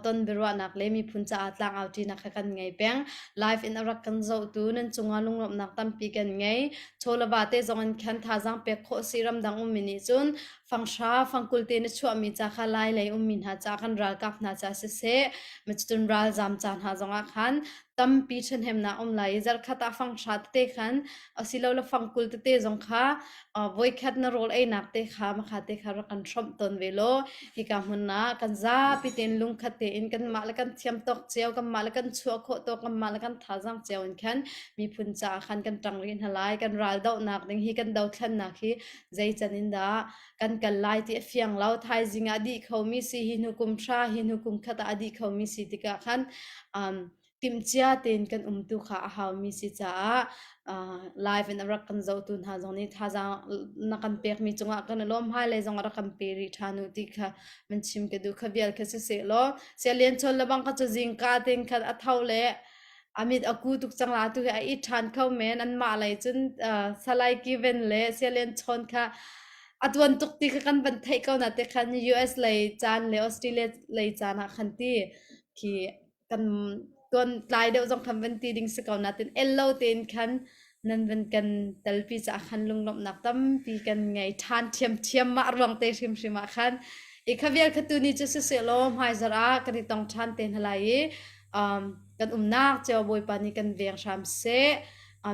ton biaruahnak le miphun caah tlangau ṭinak kha kan ngei peng. Live in a rak kan zohtu nan cungah lunglawmhnak tampi kan ngei. Chawlava te zong in khan thazaang pek khawh si ramdang ummi nih cun fanghra fangkul te na chuahmi ca kha lai lei ummi hna ca kan ralkap hna ca siseh macun ralzam ca hna zongah khan tampi ṭhahnemnak um lai i zarhkhat ah fanghra tete khan asilole fangkul tete zong kha voikhat na rawl einak te kha makha te kha rak kan hrawmh tawn ve law hika hmun ah kan zapi tein lungkhat tein kanmah le kan thiam tawk cio kanmah le kan chuah khawh tawk kanmah le kan thazaang cio in khan miphun caah khan kan ṭang rih hna lai kan ral dohnak ding hi kan dothlennak hi zei can in dah kan kal lai ti a fiang lo thaizing ah dih khomi si hi hnu kum hra hi hnu kum khat ah a dih khomi si tikah khan um, timhcia tein kan umtu kha a haumi si caah uh, live in a rak kan zohtu hna zong nih thazaang na kan pekmi cungah kan i lawm hmailei zong a rak kan pe rih ṭhan u ti kha man chim ka duh kha vial kha si seh law sialian chol le bang kha cu zingka tein khan a tho le amit a ku tuk cang la tu hi a i ṭhan kho men an mah lei cun uh, salai kiven le sialian chawn kha a tuan tuk ti kha kan van theih ko na te khan US lei caan le Australia lei caan ah khan ti khi kan tuan tlai deuh zong khan van ti ding si ko natin el lo tein khan nan van kan telpi caah khan lunglawmhnak tampi kan ngei ṭhan ṭhiamṭhiam mah ruang te hrimhrim ah khan i kha vial kha tu ni cu siseh law hmaizarh ah kan i tong ṭhan te hna lai i um, kan umnak cio Bawipa nih kan veng hram seh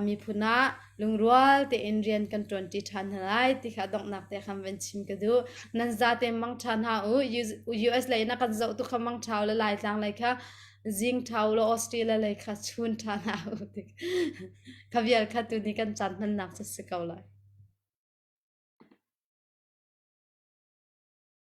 miphun ah lungrual tein rian kan ṭuanṭi ṭhan hna lai ti kha donghnak te khan van chim ka duh. Nan zate mang ṭha hna u. US lei na kan zoh tu kha mang ṭha u le Laitlang lei kha zing ṭha u law Australia lei kha chun ṭha hna u. Kha vial kha tu ni kan caan hmannak cu si ko lai.